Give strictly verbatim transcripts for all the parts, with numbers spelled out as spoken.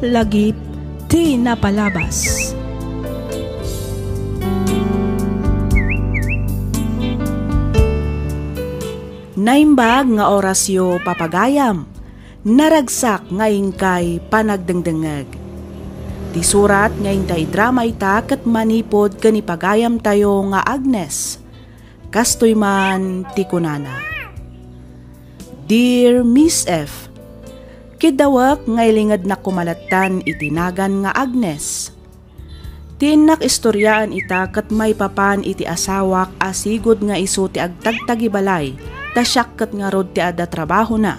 Lagip ti napalabas. Naimbag nga orasyo, papagayam. Naragsak nga inkay panagdengdengngeg. Ti surat nga inta idrama ita ket manipud ken ni pagayamtayo nga Agnes. Kastoy man ti kunana, Dear Miss F, kiddawek nga ilingednak koma lattan iti nagan nga Agnes. Ti innak istoriaan ita ket maipapan iti asawak a sigud nga isu ti agtagtagibalay, ta siak ket ngarud ti adda trabahona.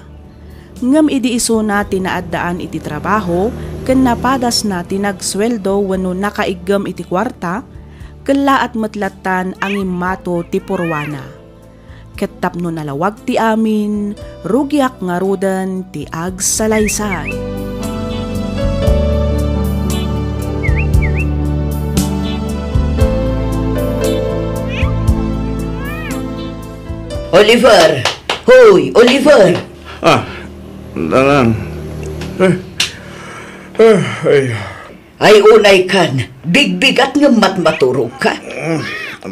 Ngem idi isuna ti naaddaan iti trabaho ken napadasna ti nagsueldo wenno nakaiggem iti kuarta, kellaat met lattan a ngimmato ti purwana. Ket tapno nalawag ti amin, rugiak ngaruden ti agsalaysay. Oliver! Hoy, Oliver! Ah, Nanang. Eh, eh, ay. Ay, unay kan, bigbigat ngem matmaturogka. Mm,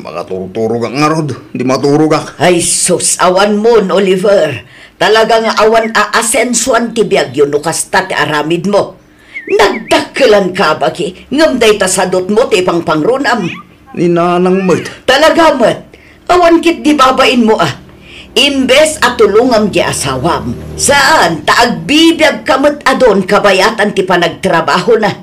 makaturturogak ngarud, di maturogak. Ay sus, awan mon, Oliver. Talaga nga awan aasensuan ti biagyo no kasta ti aramidmo. Nagdakkelanka a bagi, ngem dayta sadutmo ti ipangpangrunam. Ni Nanang met. Talaga met, awan ket di babainmo a. Imbes a tulongam di asawam, saan ta agbibiagka met a don kabayatan ti panagtrabahona.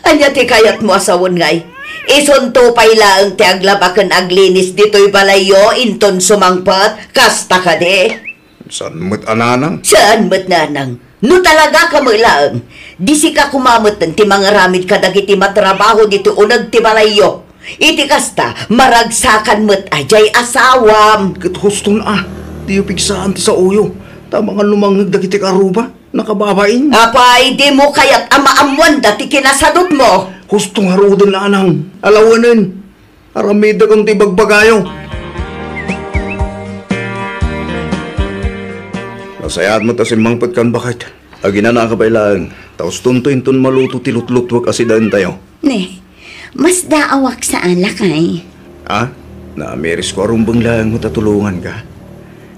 Ania ti kayatmo a sawen ngay? Isunto pay laeng ti aglaba ken aglinis ditoy balayyo inton sumangpet, kasta kadi? Saan met a, Nanang? Saan met, Nanang? No talagaka met laeng, di sika koma metten ti mangaramid kadagiti matrabaho ditoy uneg ti balayyo. Iti kasta, maragsakan met a diay asawam. Ket huston a, diyo pigsaan ti saoyo, ta amangan lumangngeg dagiti karuba, nakababain. Apay, dimo kayat a maammoanda ti kinasadutmo? Husto ngaruden, Nanang, alawenen. Aramidek ti ibagbagayo. Nasayaat met a simmangpetkan, baket. Aginanaka pay laeng, ta hustonto inton maluto ti lutlutuek a sidaentayo. Ne, masdaawak saan, lakay. Ah, naamirisko a rumbeng laeng met a tulonganka.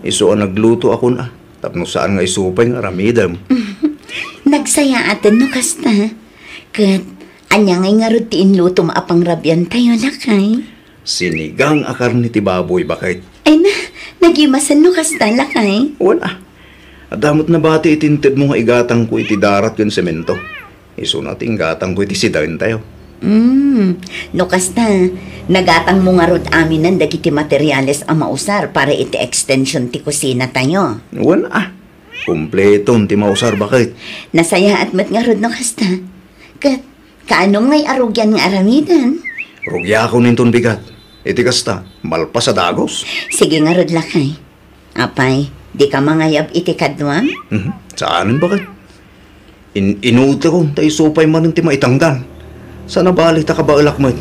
Isu a naglutoakon a, tapno saan nga isu pay nga aramidem. Nagsayaaten no kasta. Ket ania ngay ngarud ti inlutom a pangrabiantayo, lakay? Sinigang a karne ti baboy, baket. Ay na, nagimasen no kasta, lakay. Wen a. Adda met nabati iti intedmo nga igatangko iti darat ken semento. Isuna ti inggatangko iti sidaentayo. Mm, no kasta, nagatangmo ngarud aminen dagiti materiales a mausar para iti extension ti kusinatayo. Wen a. Kompleton ti mausar, baket. Nasayaat met ngarud no kasta. Ket, kaanum ngay a rugian nga aramiden? Rugiakon inton bigat. Iti kasta, malpas a dagus. Sige ngarud, lakay. Apay, dika mangayab iti kaduam? Mhm. Saanen, baket. In-, inutekon ta isu pay manen ti maitangdan. Sana bali ta kabaelak met.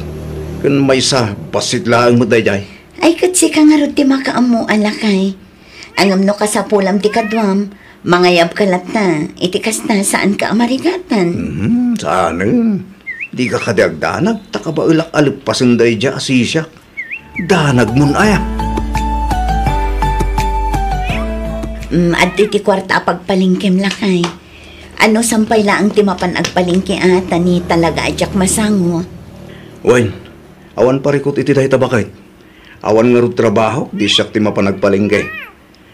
Ken maysa, bassit laeng met daydiay. Ay, ket sika ngarud ti makaammo a, lakay. Ngem no kasapulam ti kaduam, mangayabka latta, iti kasta, saanka a marigatan. Mhm, saanen. Dika kadi agdanag, ta kabaelak a leppasen daydiay a sisiak. Danagmon aya? Mm, adtoy ti kuarta a pagpalengkem, lakay. Anusan pay laeng ti mapan agpalengke a, ta ni talaga a diak masango. Wen, awan parikut iti dayta, baket. Awan ngarud trabaho, di siak ti mapan agpalengke.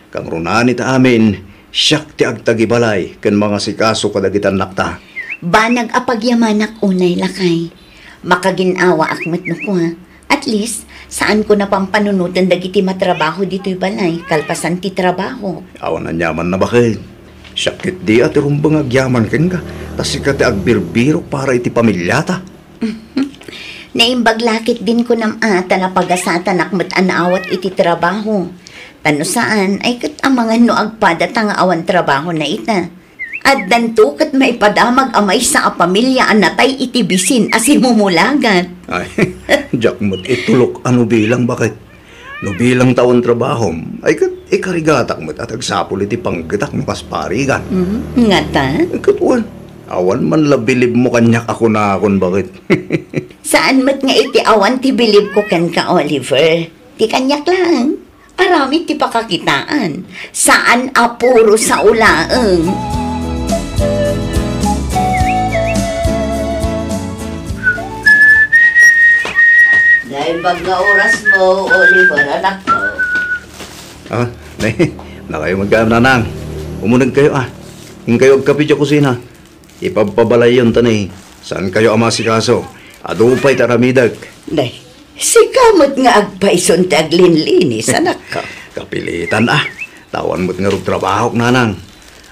Kangrunaan ita amin, siak ti agtagibalay ken mangasikaso kadagiti annakta. Banag a pagyamanak unay, lakay. Makagin-awaak met no kua. At least, saanko a pampanunoten dagiti matrabaho ditoy balay, kalpasan ti trabaho. Awan aniamanna, baket. Siak ketdi a ti rumbeng agyaman kenka, ta sika ti agbirbirok para iti pamiliata. Naimbag la ketdin kunam a, ta napagasatanak met a naawat iti trabaho. Ta no saan, ay ket amangan no agpadata nga awan trabahona ita. Addanto ket maipadamag a maysa a pamilia a natay iti bisin a simumulagat. Ay, diak met itulok a no bilang, baket. No bilang ta awan trabahom, ay ket ikarigatak met a ti agsapul iti panggetak no kas parigan. Mm, ngata? Ket wen, Awan man la bilibmo kaniak a kunakon, baket. Saan met nga iti awan ti bilibko kenka, Oliver. Ti kaniak laeng. Aramid ti pakakitaan. Saan a puro sao laeng. Naimbag nga orasmo, Oliver, anakko. Ah, nay, nakayo magkano, nanang. Umunegkayo, ah. Inkayo agkape diay kusina. Ipabpabalayyon ta ni, saankayo a maasikaso. Adu pay ti aramidek. Nay, sika met nga agpayson ti aglinlinis, anakko. Kapilitan, ah. Ta awan met ngarud trabahok, nanang.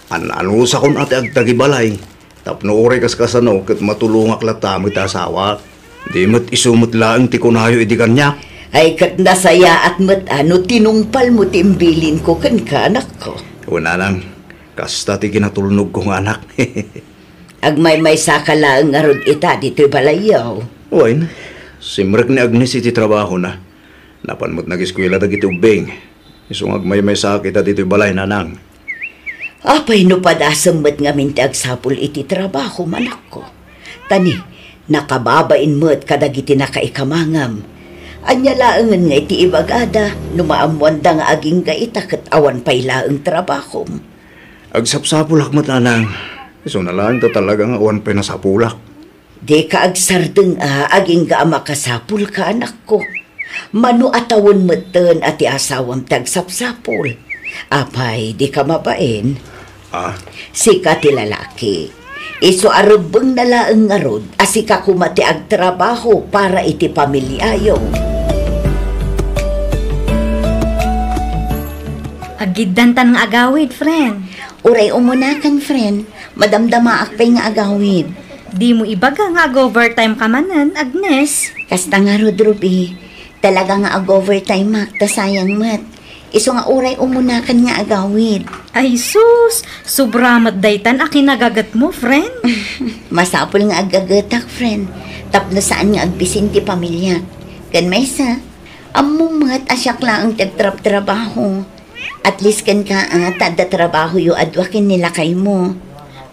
An-anusakon a ti agtagibalay. Tapno uray kaskasano ket matulongak latta met ti asawak. Di met isu met laeng ti kunayo idi kaniak. Ay, ket nasayaat met a no tinungpalmo ti imbilinko kenka, anakko. Wen, nanang, kasta ti kinatulnogko nga anak. Agmaymaysaka laeng ngarud ita ditoy balayyo. Wen, simrek ni Agnes iti trabahona. Napan met nageskuela dagiti ubbing. Isu nga agmaymaysaak ita ditoy balay, nanang. Apay no padasem met ngamin ti agsapul iti trabahom, anakko? Ta ni, nakababain met kadagiti nakaikamangam. Ania laengen nga iti ibagada no maammoanda nga agingga ita ket awan pay laeng trabahom? Agsapsapulak met, nanang. Isuna laeng ta talaga nga awan pay nasapulak. Dika agsardeng a agingga a makasapulka, anakko. Mano a tawen metten a ti asawam ti agsapsapul. Apay, dika mabain? Ah? Sika ti lalaki. Isu a rebbengna laeng ngarud a sika koma ti agtrabaho para iti pamiliayo. Aggiddantan nga agawid, friend. Uray umunakan, friend. Madamdamaak pay nga agawid. Dimo ibaga nga ag-overtime ka manen, Agnes. Kasta ngarud, Ruby. Talaga nga ag-overtime-ak, ta sayang met. Isu nga uray umunakan nga agawid. Ay sus, sobra met daytan a kinagagetmo, friend. Masapul nga aggagetak, friend. Tapno saan nga agbisin ti pamiliak. Ken maysa, ammom met a siak laeng ti agtrabtrabaho. At least kenka, a, ta adda trabahoyo a dua ken ni lakaymo.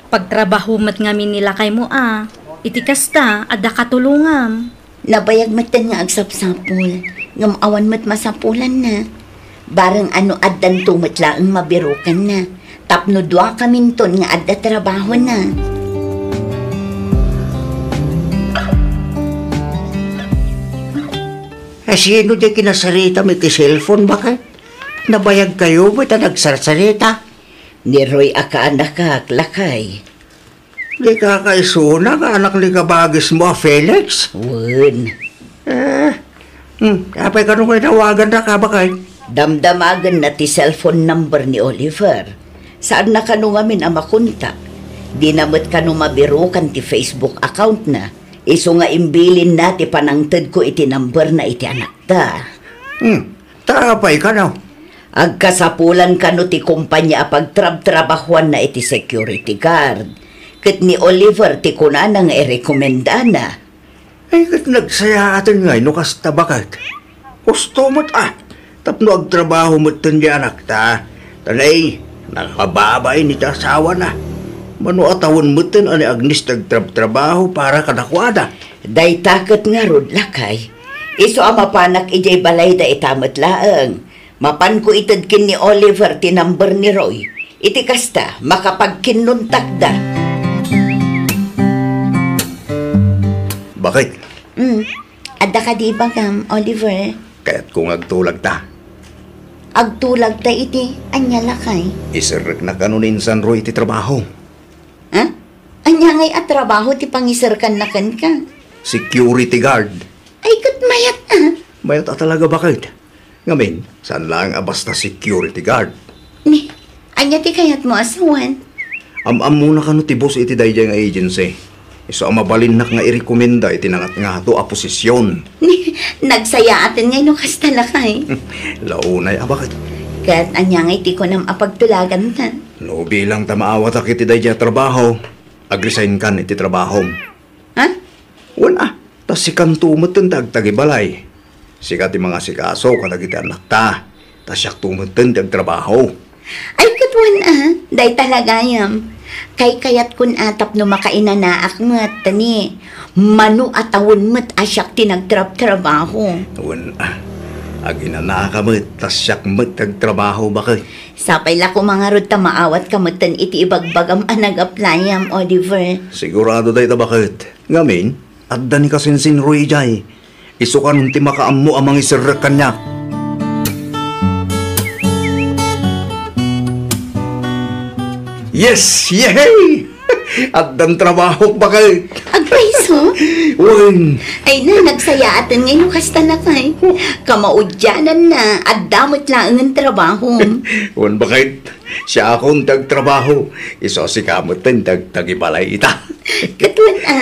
Pagtrabaho met ngamin ni lakaymo, a. Iti kasta, adda katulongam. Nabayag metten nga agsapsapul, ngem awan met masapulanna. Bareng a no addanto met laeng mabirokanna, tapno duakaminton nga adda trabahona. A, sino diay kinasaritam iti cellphone, baket? Nabayagkayo met a nagsarsarita? Ni Roy a kaanakak, lakay. Dika kaisuna nga anak ni kabagismo a Felix? Wen. Eh, hmm, apay kano nga inawagannak, baket? Damdamagenna ti cellphone number ni Oliver. Saanna kano ngamin a makontak. Dina met kano mabirokan ti Facebook account-na. Isu nga imbilinna ti panangtedko iti number-na iti anakda. Hmm. Ta apay kano? Agkasapulan kano ti kompania a pagtrabtrabahuanna iti security guard, ket ni Oliver ti kunana nga irekomendana. Ay, ket nagsayaaten ngay no kasta, baket. Husto met, a, tapno agtrabaho metten ti anakta. Ta nay, nakababain iti asawana. Mano a tawen metten a ni Agnes ti agtrabtrabaho para kadakuada. Dayta ket ngarud, lakay. Isu a mapanak idiay balayda ita met laeng. Mapanko ited ken ni Oliver ti number ni Roy. Iti kasta, makapagkinnuntakda. Baket? Mm. Adda kadi ibagam, Oliver? Kayatko nga agtulagta. Agtulagta iti ania, lakay? Iserrekna kano ni insan Roy iti trabaho. Ha? Ania ngay a trabaho ti pangiserkanna kenka? Security guard. Ay, ket mayat, a. Mayat a talaga, baket. Ngamin, saan laeng a basta security guard. Ni, ania ti kayatmo a sawen? Am-ammona kano ti boss iti daydiay nga agency? Isu a mabalinnak nga irekomenda iti nangatngato a posisyon. Ni, nagsayaaten ngay no kasta, lakay. Launay a, baket. Ket ania ngay ti kunam a pagtulaganta? No bilang ta maawatak iti daydiay a trabaho, agresign kan iti trabahom. Ha? Wen a, ta sikanto metten ti agtagibalay. Sika ti mangasikaso kadagiti annakta, ta siakto metten ti agtrabaho. Ay, ket wen a, dayta la gayam. Kaykayatkon a tapno makainanaak met, ta ni mano a tawen met a siak ti nagtrabtrabaho. Wen, ah, aginanaak met, ta siak met ti agtrabaho, baket. Sapay la koma ngarud ta maawatka metten iti ibagbagam a nag-applyam, Oliver. Sigurado dayta, baket. Ngamin, adda ni kasinsinro idiay. Isu kanon ti makaammo a mangiserrek kaniak. Yes! Yehey! Addan trabahok, baket. Agpayso? Wen. Ay na, nagsayaaten ngay no kasta, lakay. Kamaudiananna, adda met laengen trabahom. Wen, baket. Siakon ti agtrabaho. Isu a sika met ti agtagibalay ita. Ket wen a,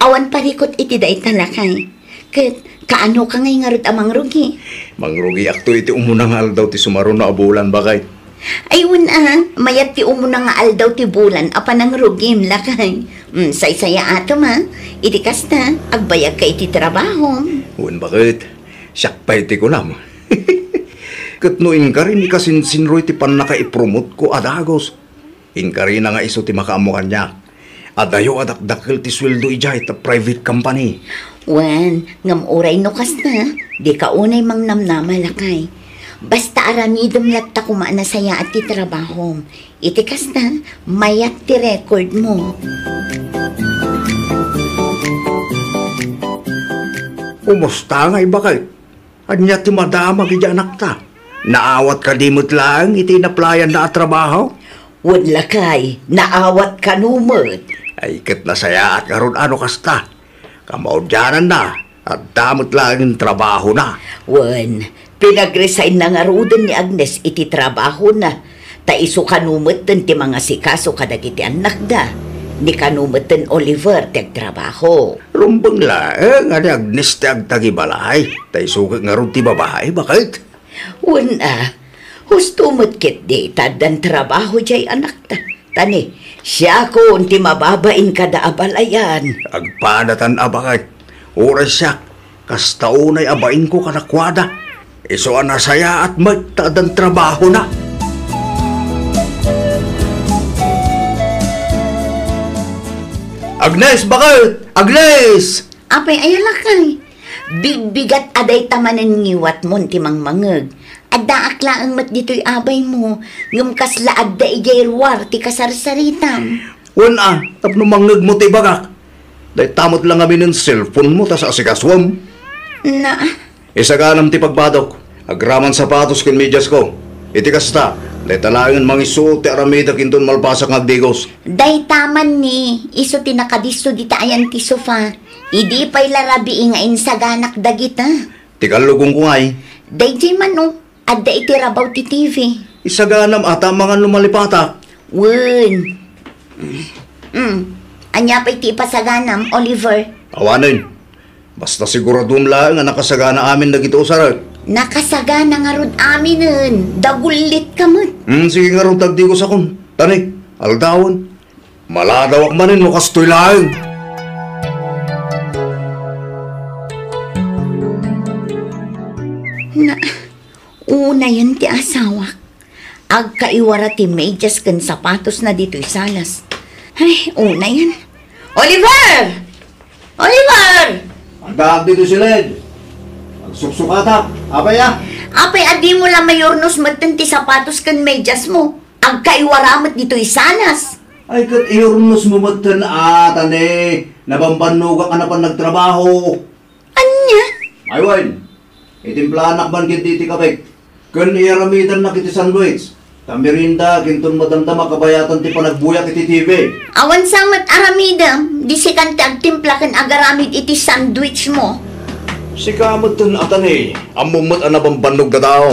awan parikut iti dayta, lakay. Ket kaanoka ngay ngarud a mangrugi? Mangrugiakto iti umuna nga aldaw ti sumaruno a bulan, baket. Ay, wen a, mayat ti umuna nga aldaw ti bulan a panangrugim, lakay. Mm, saysayaatem a. Iti kasta, agbayagka iti trabahom. Wen, baket. Siak pay ti kunam. Ket no inkari ni kasinsinroy ti pannakaipromotko a dagus, inkarina nga isu ti makaammo kaniak. Adayo a dakdakkel ti sueldo idiay ta private company. Wen, ngem uray no kasta, dika unay mangnamnama, lakay. Basta aramidem latta koma a nasayaat ti trabahom. Iti kasta, mayat ti record mo. Kumusta ngay, baket? Ania ti madamag iti anakta? Naawat kadi met laeng iti inaplayanna a trabaho? Wen, lakay, naawat kano met. Ay, ket nasayaat ngarud a no kasta. Kamaudiananna, adda met laeng trabahona. Wen, pinagresign na ngaruden ni Agnes iti trabahona. Ta isu kano metten ti mangasikaso kadagiti annakda. Ni kano metten Oliver ti agtrabaho. Rumbeng laeng a ni Agnes ti agtagibalay, ta isu ket ngarud ti babai, baket? Wen a, husto met ketdi ta addan trabaho diay anakta. Ta ni, siakon ti mababain kada a balayan. Agpadatan a, baket. Uray siak, kasta unay a bainko kadakuada. Isu a nasayaat met ta addan trabahona. Agnes, baket! Agnes! Apay, aya, lakay? Bigbigat a dayta manen ngiwatmon ti mangmangeg. Addaak laeng met ditoy abaymo, ngem kasla adda idiay ruar ti kasarsaritam. Wen a, tapno mangngegmo ti ibagak. Dayta met la ngaminen cellphone-mo ta saasikasuem. Na. Isaganam ti pagbadok. Agraman sapatos ken mediasko. Iti kasta, dayta laengen mangisuot ti aramidek inton malpasak nga agdigos. Dayta man ni, isu ti nakadisso dita ayan ti sofa. Idi pay la rabii nga insaganak dagita. Ti kallugongko ngay. Daydiay man, o. Adda iti rabaw ti T V. Isaganam a ta mangan no malipatak. Wen. Mm. Ania pay ti ipasaganam, Oliver? Awanen. Basta siguraduem laeng a nakasagana amin dagiti usarek. Nakasagana ngarud aminen. Dagullitka met. Mm, sige ngarud, tagdigosakon. Ta ni, aldawen. Maladawak manen no kastoy laeng. Na, unayen ti asawak. Agkaiwara ti medias ken sapatosna ditoy salas. Ay, unayen. Oliver! Oliver! Addaak ditoy siled. Agsuksukatak. Apay a? Apay a dimo la mayurnos metten ti sapatos ken mediasmo? Agkaiwara met ditoy salas. Ay, ket iyurnosmo metten a, ta ni, nabambannogak a napan nagtrabaho. Ania? Ay, wen. Itimplaanak man ketdi ti kape. Ken iyaramidannak iti sandwich. Ta merienda, ken inton madamdama kabayatan ti panagbuyak iti T V. Awan sa met aramidem, di sikan ti agtimpla ken agaramid iti sandwich mo. Sika metten a, ta ni, ammom met a nabambannog a tao.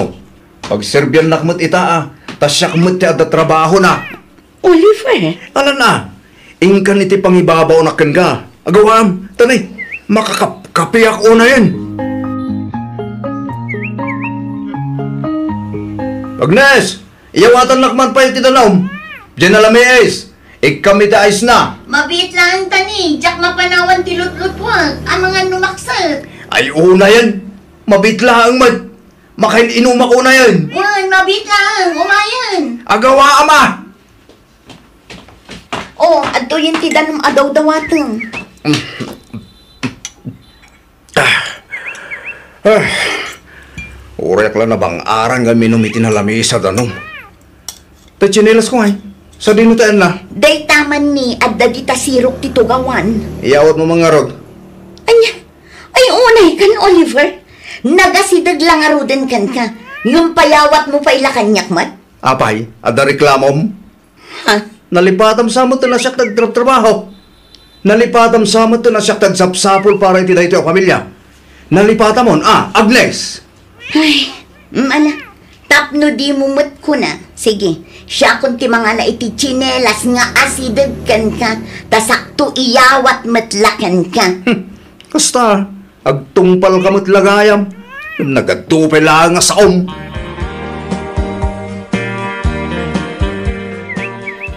Pagserbiannak met ita a, ta siak met ti adda trabahona. Oliver. Alan a, inkan iti pangibabaonak kenka. Agawam, ta ni, makakapkapiak unayen. Agnes, iyawatannak man pay ti danum. Diay nalamiis. Ikkam iti ice na. Mabiit laeng ta ni, diak mapanawan ti lutlutuak. Amangan no makset. Ay, unayen. Mabiit laeng met. Makain-inumak unayen. Wen, mabiit laeng, umayen. Agawa, ama. O, adtoyen ti danum a dawdawatem. Ah, ah. Uray ak la nabang-aran nga minum iti nalamisa danum. Ti tsinelas ko ngay. Sadino ti anna? Dayta man ni adda dita sirok ti tugawan. Iyawat mo man ngarud. Ania? Ay, unay kan, Oliver. Nagasideg la ngaruden kenka. Ngem payawat mo pay la kaniak met? Apay, adda reklamom? Ha? Nalipatam sa met ti nasiak ti agtrabtrabaho. Nalipatam sa met ti nasiak ti agsapsapul para iti daytoy a pamilia. Nalipatamon, ah, Agnes! Ay, mm, ala. Tapno dimo met kuna. Sige, siakon ti mangala iti tsinelas nga asideg kenka, ta sakto iyawat met la kenka. Hmm, kasta, agtungpalka met la gayam. Nagadto pay laeng a saom.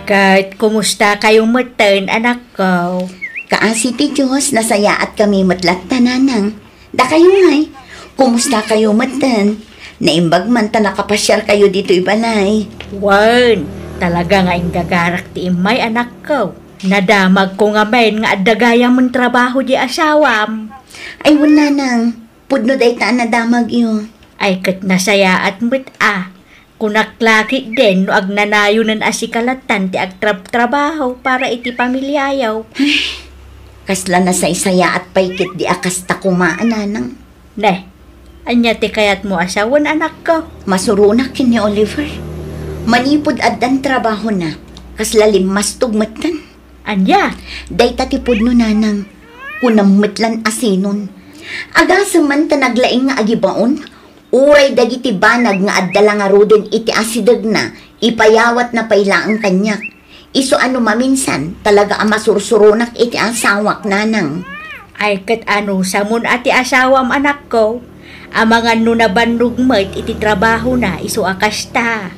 Ket kumustakayo metten, anakko? Kaasi ti Dios, nasayaatkami met latta, nanang. Dakayo ngay, kumustakayo metten? Naimbag man ta nakapasiarkayo ditoy balay. Wen, talaga nga inggagarak ti immay, anakko. Nadamagko ngamin nga adda gayam trabaho di asawam. Ay, wen, nanang, pudno dayta a nadamagyo. Ay, ket nasayaat met a. Kunak la ketdin no agnanayonen a sika lattan ti agtrabtrabaho para iti pamiliayo. Kasla nasaysayaat pay ketdi a kasta koma, nanang. Ne, ania ti kayatmo a sawen, anakko? Masuronak ken ni Oliver. Manipud addan trabahona, kasla limmastog metten. Ania? Dayta ti pudno, nanang. Kunam met lan asinon. Agasem man ta naglaing nga agibaon, uray dagiti banag nga adda la ngaruden iti asidegna, ipayawatna pay laeng kaniak. Isu a no maminsan, talaga a masursuronak iti asawak, nanang. Ay, ket anusamon a ti asawam, anakko? Amangan no nabannog met iti trabahona, isu a kasta.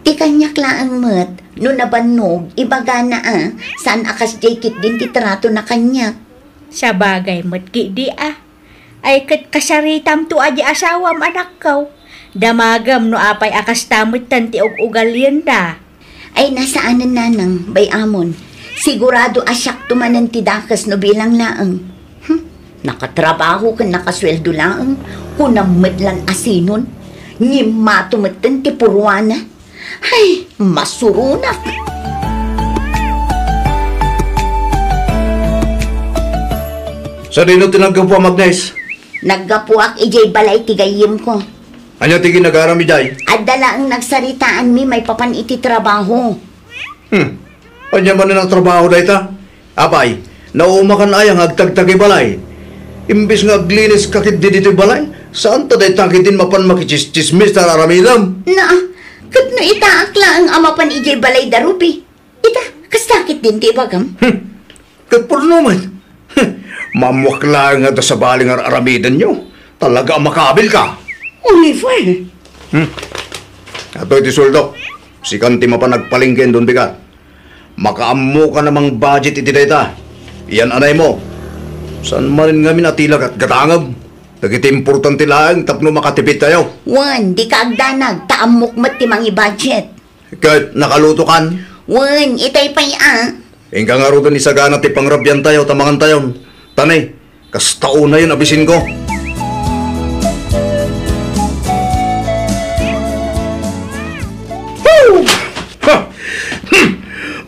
Ti kaniak laeng met, no nabannog, ibagana a, saan a kasdiay ketdin ti tratona kaniak. Sabagay met ketdi a. Ay, ket kasaritamto a di asawam, anakko. Damagem no apay a kasta metten ti ug-ugalienda. Ay, nasaanen, nanang, bay-amon. Sigurado a siakto manen ti dakes no bilang laeng. Hmm, nakatrabaho ken nakasueldo laeng, kunam met lan asinon. Ngimmato metten ti purwana. Ay, masuronak! Sadino ti naggapuam, Agnes? Naggapuak idiay balay ti gayyemko. Ania ti ginagaram idiay? Adda laeng nagsaritaanmi maipapan iti trabaho. Hmm. Ania manen a trabaho dayta? Apay, naumakan aya nga agtagtagi balay? Imbes nga agliniska ketdi ditoy balay, saan ta dayta ketdin mapan makitsismis ta aramidem? Naa, ket no itaak laeng a mapan idiay balay da Ruby? Ita, kasta ketdin ti ibagam? Hmm. Ket pudno met. Hmm. Maammoak laeng nga adda sabali nga ar-aramidenyo. Talaga a makabilka. Oliver! Hmm. Adtoy ti sueldo. Sikan ti mapan agpalengke, Don Bigat. Makaammokan a mang-budget iti dayta. Iyan-anaymo. Saan manen ngamin a ti la gatgatangem? Dagiti importante laeng tapno makatipidtayo. Wen, dika agdanag, ta ammok met ti mangi-budget. Ket nakalutokan? Wen, itay pay a. Inka ngaruden isagana ti pangrabiantayo ta mangantayon. Ta ne, kasta unayen a bisinko. Huh! Ha! Hmm!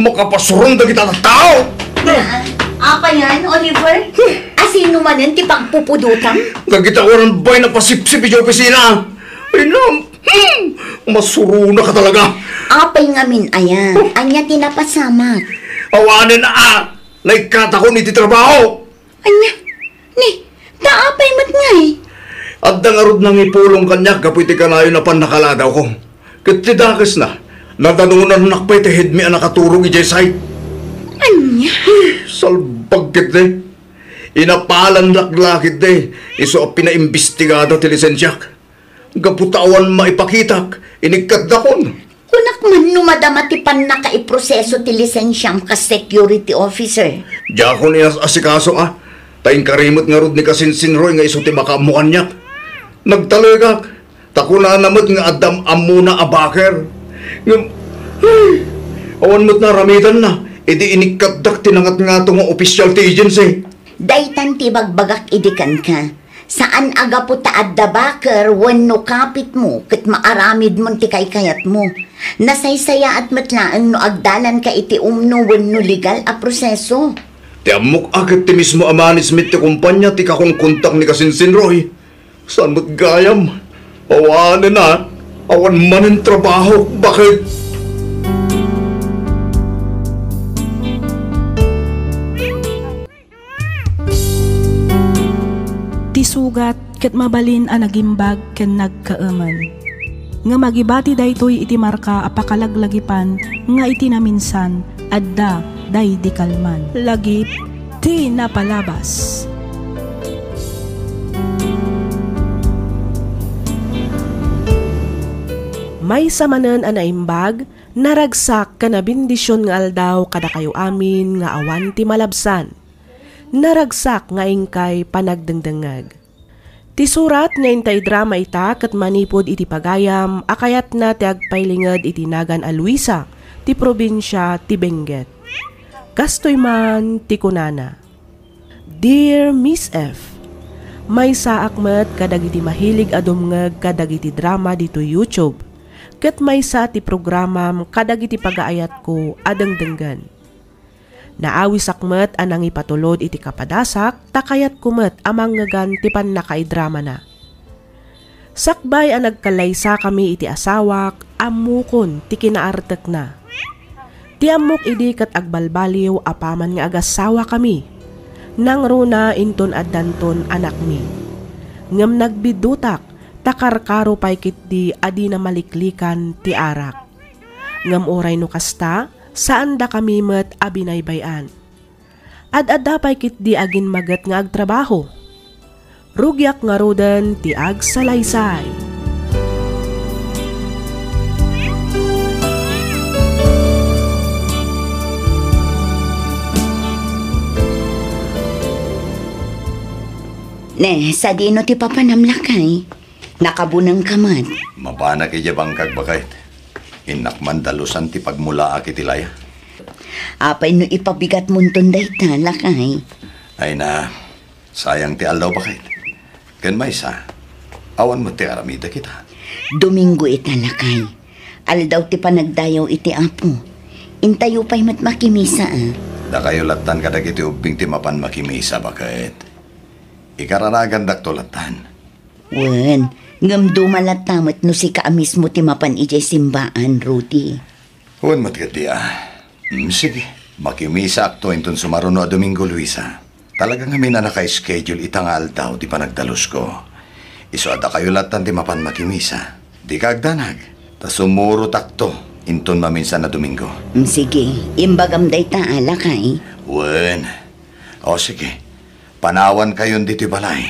Makapasuron dagita tattao! Naa, apay yan, Oliver? Asino manen ti pagpupudotam? Dagita awan bain a pasipsip idiay opisina. Ay, nam! Hmm! Masuronaka talaga! Apay ngamin aya? Ania ti napasamak? Awanen a! Naikkatakon iti trabaho! Ania? Ni, ta apay met ngay? Adda ngarud nangipulong kaniak gapu iti kanayon a pannakalagawko. Ket ti dakesna, nadanonannak pay ti headmi a nakaturog idiay site. Ania? Salbag ketdi. Inapalandak la ketdi, isu a pinaimbestigada ti lisensiak. Gapu ta awan maipakitak, inikkatdakon. Kunak man no madama ti pannakaiproseso ti lisensiam kas security officer. Diakon inas-asikaso a, ta inkari met ngarud ni Kasinsin Roy nga isu ti makaammo kaniak. Nagtalekak, ta kunana met nga adda am-ammona a backer. Ngem, ay, awan met naaramidanna. Idi inikkatdak ti nangatngato nga official ti agency. Daytan ti ibagbagak idi kenka. Saan a gapu ta adda baker wenno kapitmo ket maaramidmon ti kaykayatmo. Nasaysayaat met laeng no agdalanka iti umno wenno legal a proseso. Ti ammok a ket ti mismo a management ti kumpanya ti kakonkontak ni Kasinsin Roy. Saan met gayam? Awanen a, awan manen trabaho. Bakit? Ti sugat ket mabalin a nagimbag ken nagkaemen. Ngem agibati daytoy iti marka a pakalaglagipan nga iti naminsan, adda daydi kalman. Lagip ti napalabas. Maysa manen a naimbag, naragsak ken a bendision nga aldaw kadakayo amin nga awan ti malabsan. Naragsak nga inkay panagdengdengngeg. Ti surat nga inta idrama ita ket manipud iti pagayam a kayatna ti agpailinged iti nagan a Luisa ti probinsia ti Benguet. Kastoy man ti kunana, "Dear Miss F, maysaak met kadagiti mahilig a dumngeg kadagiti drama ditoy YouTube, ket maysa ti programam kadagiti pagaayatko a dengdenggen. Naawisak met a nangipatulod iti kapadasak ta kayatko met a mangngegan ti pannakaidramana. Sakbay a nagkallaysakami iti asawak, ammokon ti kinaartekna. Ti ammok idi ket agbalbaliw apaman nga agassawakami. Nangruna inton addanton anakmi. Ngem nagbiddutak ta karkaro pay ketdi a dina maliklikan ti arak. Ngem uray no kasta, saandakami met a binaybay-an. Ad-adda pay ketdi agin maget nga agtrabaho. Rugiak ngaruden ti agsalaysay." Ne, sadino ti papanam, lakay? Nakabunengka met. Mapanak idiay bangkag, baket. Innak man dalusan ti pagmulaak iti laya. Apay no ipabigatmonton dayta, lakay? Ay na, sayang ti aldaw, baket. Ken maysa, awan met ti aramidek ita. Domingo ita, lakay. Aldaw ti panagdayaw iti Apo. Intayo pay met makimisa, a. Dakayo lattan kadagiti ubbing ti mapan makimisa, baket. Ikararagandakto lattan. Wen, ngem duma latta met no sika a mismo ti mapan idiay simbaan, Rudy. Wen met ketdi a. Mm, sige, makimisaakto inton sumaruno a Domingo, Luisa. Talaga ngamin a naka-schedule ita nga aldaw ti panagdalusko. Isu a dakayo lattan ti mapan makimisa. Dika agdanag, ta sumurotakto inton maminsan a Domingo. Mm, sige, imbagam dayta a, lakay. Wen. O sige, panawankayon ditoy balay.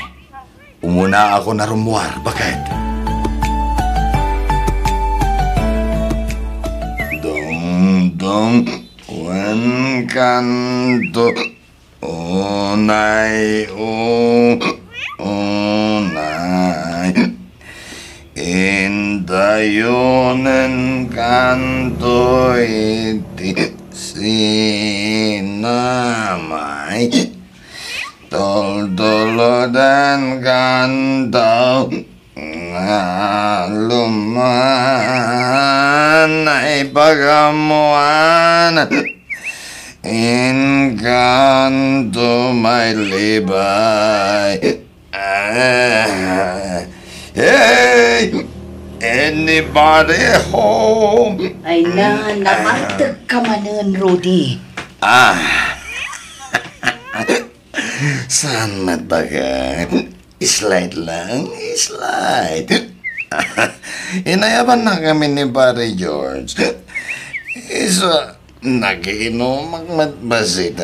Umunaakon a rummuar, baket. Dong, dong, wen kanto, unay, u-, unay. Indayonen kanto iti sinamay. Tultuloden kanto nga luman ay pagamuan. Inkanto may libay. Ah, hey! Anybody home? Ay na, namateg ka manen, Rudy. Ah. Saan met, baket? Slide lang, slide. Inayabanna kami ni Pare George. Isu a nakiinumak met bassit.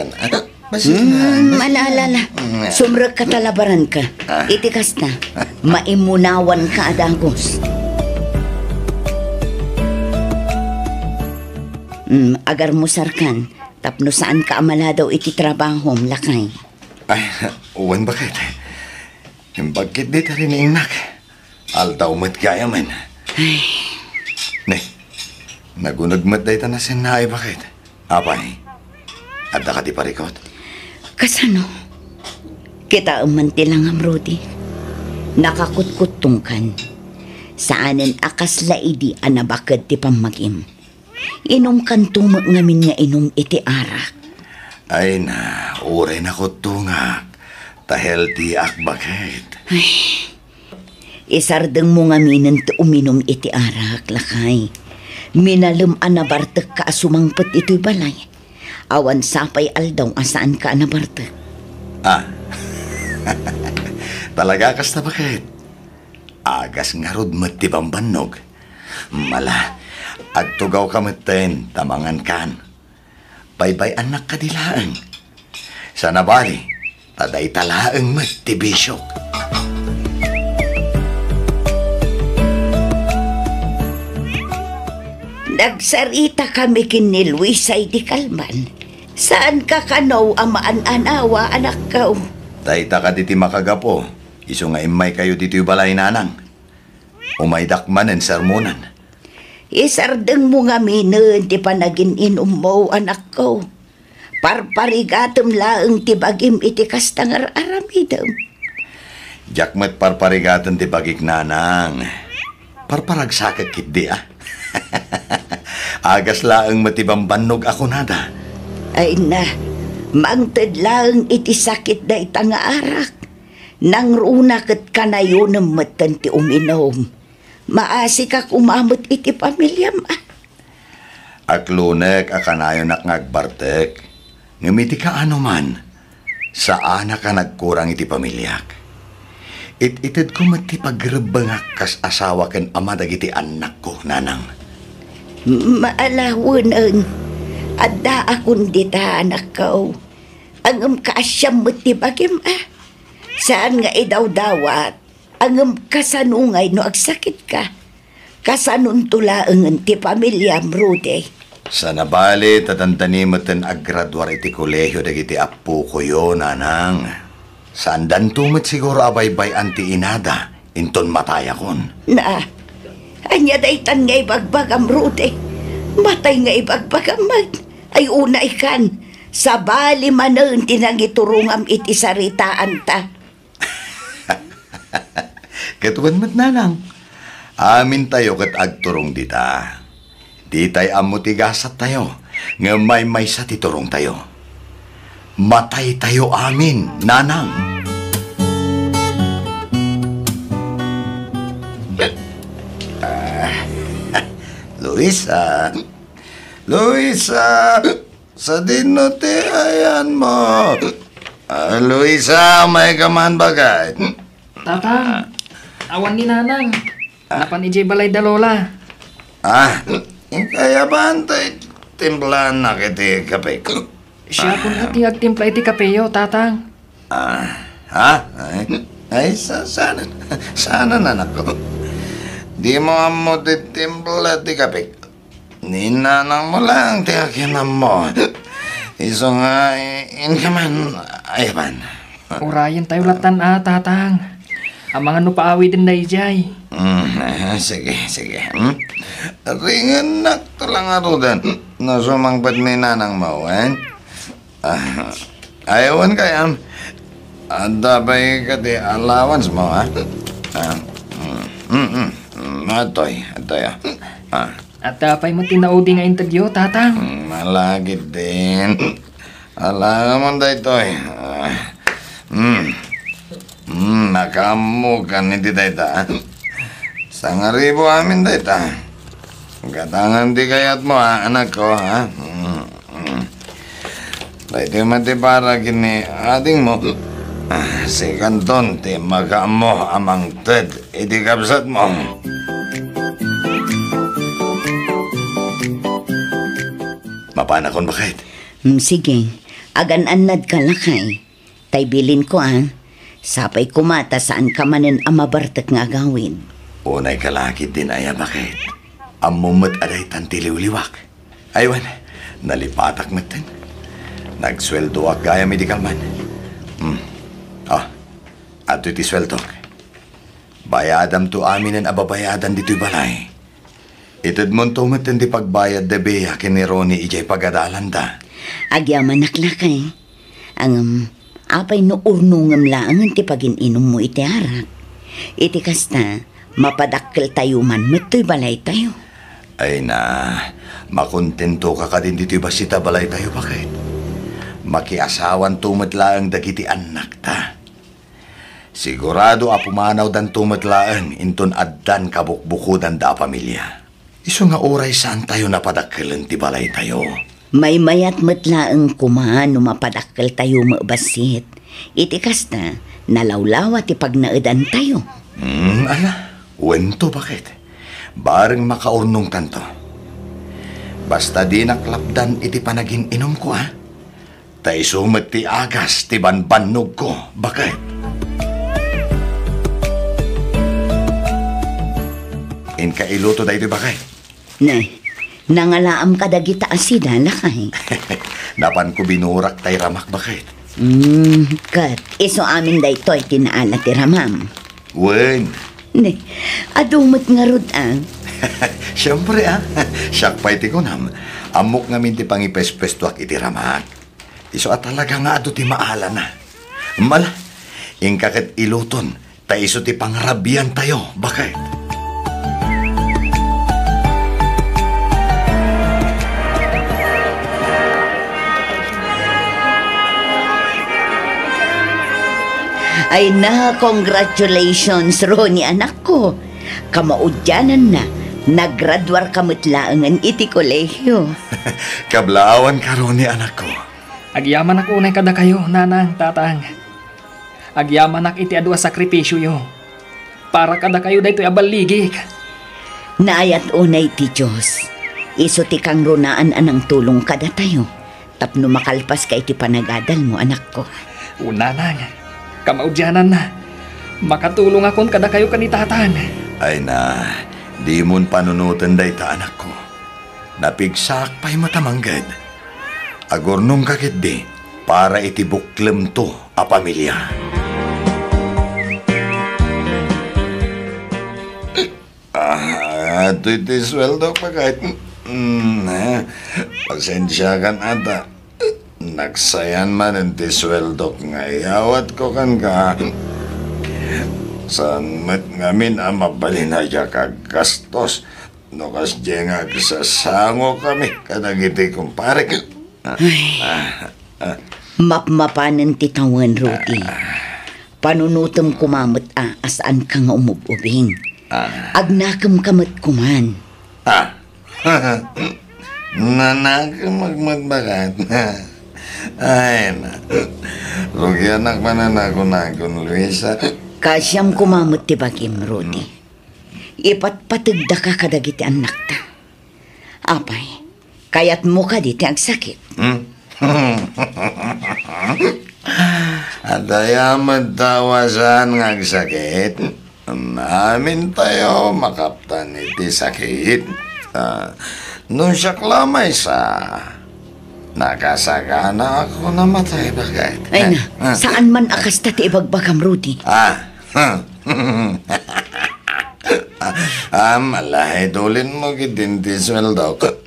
Bassit. Hmm, ala, ala, ala. Mm. Sumrekka ta labaranka. Ah. Iti kasta, maimunawanka a dagus. Hmm, agarmusarkan, tapno saanka a maladaw iti trabahom, lakay. Ay, wen, baket. Imbag ketdi ti riniingnak. Aldaw met gayamen. Ay. Ne, naguneg met dayta nasennaay, baket. Apay, Adda kadi parikut? Kasano? Kitaem man ti langam, Rudy. Nakakutkuttongkan. Saanen a kasla idi a nabaked ti pammagim. Inumkanto met ngamin nga inum iti arak. Ay na, uray nakuttongak. Ta healthyak, baket. Ay, isardengmo ngaminen ti uminum iti arak, lakay. Minalem a nabartekka a sumangpet itoy balay. Awan sapay aldaw a saanka a nabartek. Ah. Talaga kasta, baket? Agas ngarud met ti bambannog. Mala, agtugawka metten ta mangankan. Baybay-annak kadi laeng. Sana bali, ta dayta laeng met ti bisiok. Nagsaritakami ken ni Luisa idi kalman. Saanka kano a maan-anawa, anakko? Dayta kadi ti makagapu, isu nga immaykayo ditoy balay, nanang. Umaydak manen sermonan. Isardengmo ngaminen ti panagin-inummo, anakko. Parparigatem laeng ti bagim iti kasta nga ar-aramidem. Diak met parparigaten ti bagik, nanang. Parparagsakek ketdi, a. Agas laeng met ti bambannog a kunada. Ay na, mangted laeng iti sakit dayta nga arak. Nangruna ket kanayonem metten ti uminum. Maasika koma met iti pamiliam, a. Aklonek a kanayonak nga agbartek, ngem iti kaano man, saanak a nagkurang iti pamiliak. It-itedko met ti pagrebbengak kas asawa ken ama dagiti annakko, nanang. Maalaweneng, addaakon dita, anakko. Ngem kaasiam met ti bagim, a. Saan nga idawdawat, ngem kasano ngay no agsakitka? Kasanonto laengen ti pamiliam, Rudy? Sana bali ta dandani metten aggraduar iti kolehio dagiti appokoyo, nanang. Saandanto met siguro a baybay-an ti inada inton matayakon. Na, ania daytan nga ibagbagam, Rudy? Matay nga ibagbagam met. Ay, unaykan, sabali manen ti nangiturongam iti saritaanta. Ket wen met, nanang, amintayo ket agturong dita. Ditay ammo ti gasattayo, ngem maymaysa ti turongtayo. Mataytayo amin, nanang. Ah, Luisa. Luisa! Sadino ti ayanmo? Ah, Luisa, umayka man, baket. Tatang, awan ni Nanang. Ah. Napan idiay balay da Lola. Ah, kayatmo ti timplaennak iti kape? Siak koma ti agtimpla iti kapeyo, Tatang. Ah, ha? Ay, ay, sa-, saan, saan, anakko? Dimo ammo ti timpla ti kape? Ni nanangmo lang ti akin ammo. Isu nga, i-, inka man, ay, ban. Urayentayo lattan a, Tatang. Amangan no paawiden daydiay. Mm, ah, sige, sige. Hmm? Ringennak to lang aruden. No sumangpet ni nanangmo, wen? Ah, ay, wen kayam. Adda pay kadi allowance mo, ha? Ah, mm, mm, mm, mm, atoy, atoy, ah. Ah. Adda pay met ti naudi nga intedyo, Tatang? Mm, malagip din. Ala naman daytoy. Ah, mm. Mm, nakaammokan iti dayta, ah. Sangaribu amin dayta. Gatangan ti kayatmo, ha, anakko, ha? Mm, mm. Daytoy met ti para ken ni adingmo. Ah, sikanton ti makaammo a mangted iti kabsatmo. Mapanakon, baket? Mm, sige. Agan-annadka, lakay. Tay bilinko, a. Sapay koma ta saanka manen a mabartek nga agawid. Unayka la ketdin aya, baket? Ammom met a daytan ti liwliwak. Ay, wen, nalipatak metten. Nagsueldoak gayam idi kalman. Hmm. Ah, adtoy ti sueldok. Bayadamto aminen a babayadan ditoy balay. Itedmonto metten ti pagbayad da Bea ken ni Ronnie idiay pagadalanda. Agyamanak, lakay. Ngem, apay no urnongem laengen ti pagin-inummo iti arak? Iti kasta, mapadakkeltayo man met toy balaytayo. Ay na, makontentoka kadin ditoy bassit a balaytayo, baket? Makiasawanto met laeng dagiti annakta. Sigurado a pumanawdanto met laeng inton addan kabukbukodanda a pamilia. Isu nga uray saantayo napadakkelen ti balaytayo. Maymayat met laeng koma no mapadakkeltayo met bassit. Iti kasta, nalawlawa ti pagnaedantayo. Hmm, ala, wento, baket? Bareng makaurnongtanto. Basta dinak lapdan iti panagin-inumko, a? Ta isu met ti agas ti banbannogko, baket. Inka iluto daytoy, baket. Ne, nangalaam kadagita a sida, lakay. Napanko binurak tay ramak, baket. Hmm, ket isu amin daytoy ti naala ti ramam. Wen. Ne, adu met ngarud, a? Siempre, a. Siak pay ti kunam. Ammok ngamin ti pangipespestuak iti ramak. Isu a talaga nga adu ti maalana. Mala, inka ket iluton, ta isu ti pangrabiantayo, baket. Ay na, congratulations, Ronnie, anakko. Kamaudiananna, naggraduarka met laengen iti kolehio. Kablaawanka, Ronnie, anakko. Agyamanak unay kadakayo, nanang, tatang. Agyamanak iti adu a sakripisioyo. Para kadakayo daytoy a balligik. Naayat unay ti Dios. Isu ti kangrunaan a nangtulong kadatayo. Tapno makalpaska iti panagadalmo, anakko. O, nanang, kamaudiananna, makatulongakon kadakayo ken ni tatang. Ay na, dimon panunoten dayta, anakko. Napigsaak pay met a mangged. Agurnongka ketdi para iti buklemto a pamilia. Ah, adu iti sueldok, baket. Mm, eh, pasensiakan ata. Nagsayan manen ti sueldok nga iyawatko kenka. Saan met ngamin a mabalin a diak aggastos no kasdiay nga agsasangokami kadagiti kumparek. Ay. Ah, ah. Mapmapanen ti tawen, Rudy. Panunotem koma met a, a saanka nga umub-ubing. Ah. Agnakemka met koman. Ah. Nanakemek met, baket. Ay na. Rugianak manen a kunakon, Luisa. Kaasiam koma met ti bagim, Rudy. Ipatpateg daka kadagiti annakta. Apay, kayatmo kadi ti agsakit? Hmm? Adda met tao a saan nga agsakit. Amin tayo makaptan iti sakit. Ah, no siak la maysa, nakasaganaak a namatay, baket. Ay na, ah, saan man a kasta ti ibagbagam, Rudy. Ah, ah, malahit ulinmo ketdin ti sueldok.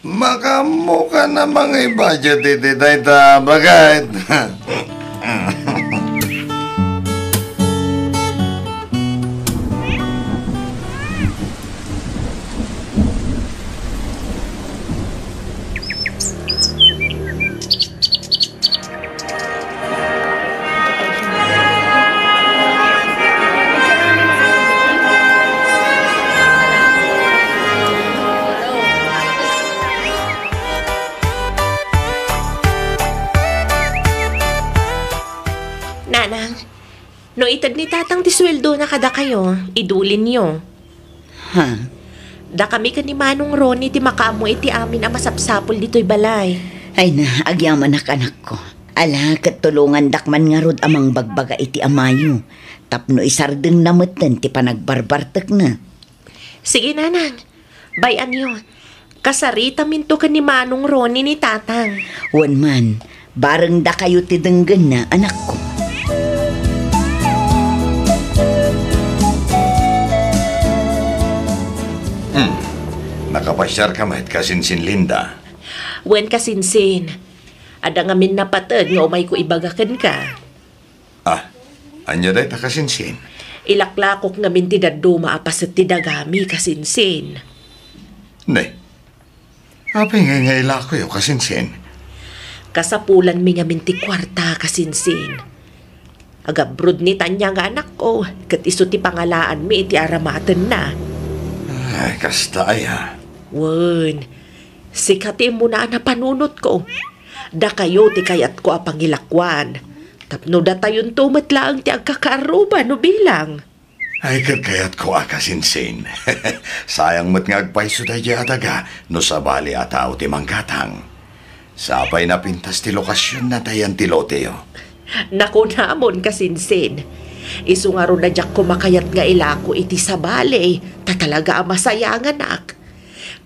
Makaammokan a mangibajet iti dayta, baket. Nanang, no ited ni Tatang ti sueldona kadakayo, idulinyo. Ha? Dakami ken ni Manong Ronnie ti makaammo iti amin a masapsapul ditoy balay. Ay na, agyamanak, anakko. Ala, ket tulongandak man ngarud a mangbagbaga iti amayo, tapno isardengna metten ti panagbarbartekna. Sige, nanang. Bay-anyo. Kasaritaminto ken ni Manong Ronnie ni Tatang. Wen man, bareng dakayo ti denggenna, anakko. Hmm. Nakapasiarka met, kasinsin Linda? Wen, kasinsin. Adda ngamin napated nga umayko ibaga kenka. Ah, ania dayta, kasinsin? Ilaklakok ngamin ti dadduma a paset ti dagami, kasinsin. Ne, apay ngay nga ilakoyo, kasinsin? Kasapulanmi ngamin ti kuarta, kasinsin. Agabroad ni Tanya nga anakko, ket isu ti pangalaanmi iti aramatenna. Ay, kasta aya. Wen, sika ti immuna a napanunotko. Dakayo ti kayatko a pangilakuan. Tapno datayonto met laeng ti agkakaarruba no bilang. Ay, ket kayatko a kasinsin. Sayang met nga agpayso daydiay a daga no sabali a tao ti manggatang. Sapay napintas ti lokasionna ta ayan ti loteyo. Nakunamon, kasinsin. Isu ngarud a diak koma kayat nga ilako iti sabali, ta talaga a masayanganak.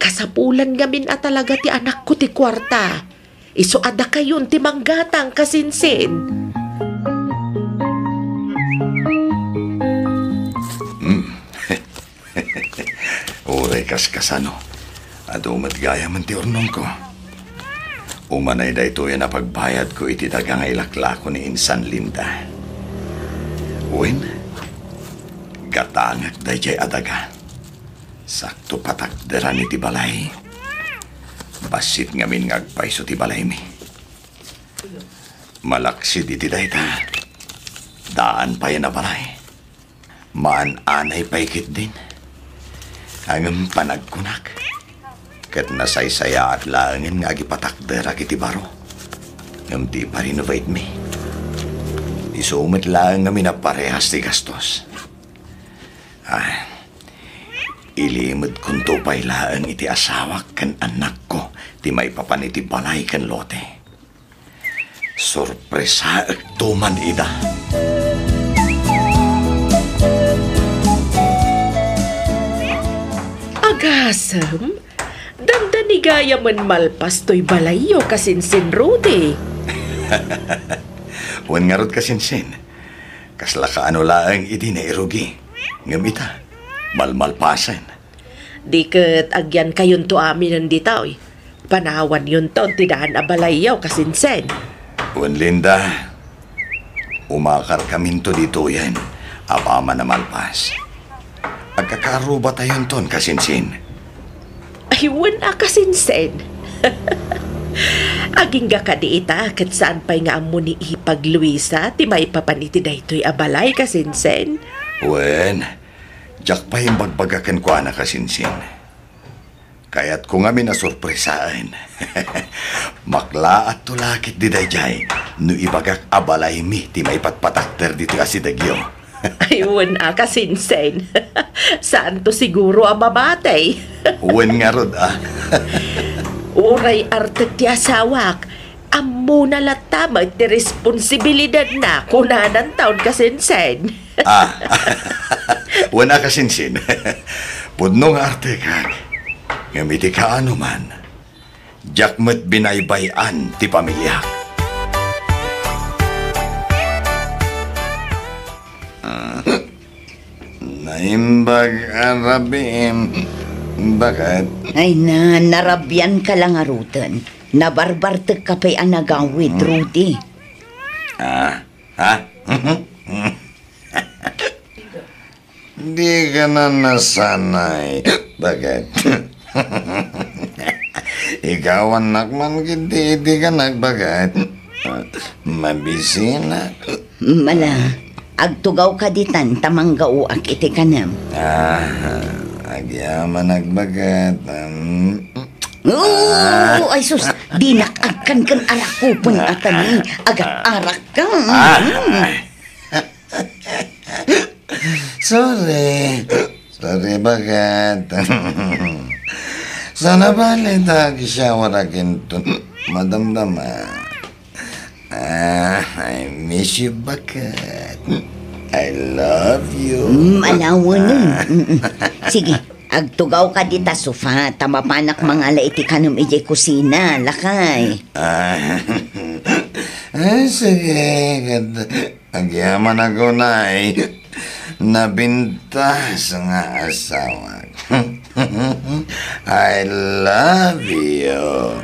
Kasapulan ngamin a talaga ti anakko ti kuarta. Isu a dakayon ti manggatang, kasinsin. Mm. Uray kaskasano, adu met gayamen ti urnongko. Umanay daytoy a napagbayadko iti daga nga ilaklako ni Insan Linda. Wen, gatangek daydiay a daga. Sakto patakderan iti balay. Bassit ngamin nga agpayso ti balaymi. Malaksid iti dayta, daan pay a balay. Maan-anay pay ketdin. Ngem panagkunak, ket nasaysayaat laengen nga agipatakderak iti baro. Ngem ti iparenovatemi, isu met laeng ngamin a parehas ti gastos. Ah, ilimedkonto pay laeng iti asawak ken annakko ti maipapan iti balay ken lote. Sorpresaekto man ida. Agasem, dandani gayamen malpas toy balayyo, kasinsin Rudy. Wen ngarud, kasinsin, kasla kaano laeng idi nairugi. Ngem ita, malmalpasen. Di ket agyankayonto aminen ditoy. Panawanyonton ti daan a balayyo, kasinsin. Wen, Linda, umakarkaminto ditoyen apaman a malpas. Agkakaarrubatayonton, kasinsin. Ay, wen a, kasinsin. Agingga kadi ita, ket saan pay nga ammo ni Ipag Luisa ti maipapan iti daytoy a balay, kasinsin? Wen, diak pay imbagbaga kenkuana, kasinsin. Kayatko ngamin a sorpresaen. Maklaatto la ketdi daydiay no ibagak a balaymi ti maipatpatakder ditoy a sidegyo. Ay, wen a, kasinsin. Saanto siguro a mamatay. Wen ngarud a. Uray artek ti asawak, ammona latta met ti responsibilidadna, kunanan taon, kasinsin. Ah. Wen a, kasinsin. Pudno nga artekak. Ngem iti kaano man, diak met binaybay-an ti pamiliak. Naimbag a rabiim, baket. Ay na, narabianka la ngaruden. Nabarbartekka pay a nagawid, hmm, Rudy. Ah, ha? Di ka na nasanay, baket. Igawannak man ketdi iti kanak, baket. Mabisinak. Mala, agtugawka ditan ta manggaoak iti kanem. Ah, agyamanak, baket. Mm. Oo, ah, ay sus, dinak agkan ken arakupen a tani, agaarak ka. Ah. Mm. Sorry. Sorry, baket. Sana bale ta agshawarak inton madamdama. Ah, I miss you, baket. I love you. Mm, alawanen. Ah. Mm-mm. Sige, agtugawka dita sofa, ta mapanak mangala iti kanem idiay kusina, lakay. Ah. Ay, sige. Agyamanak unay, nabintas nga asawak. I love you.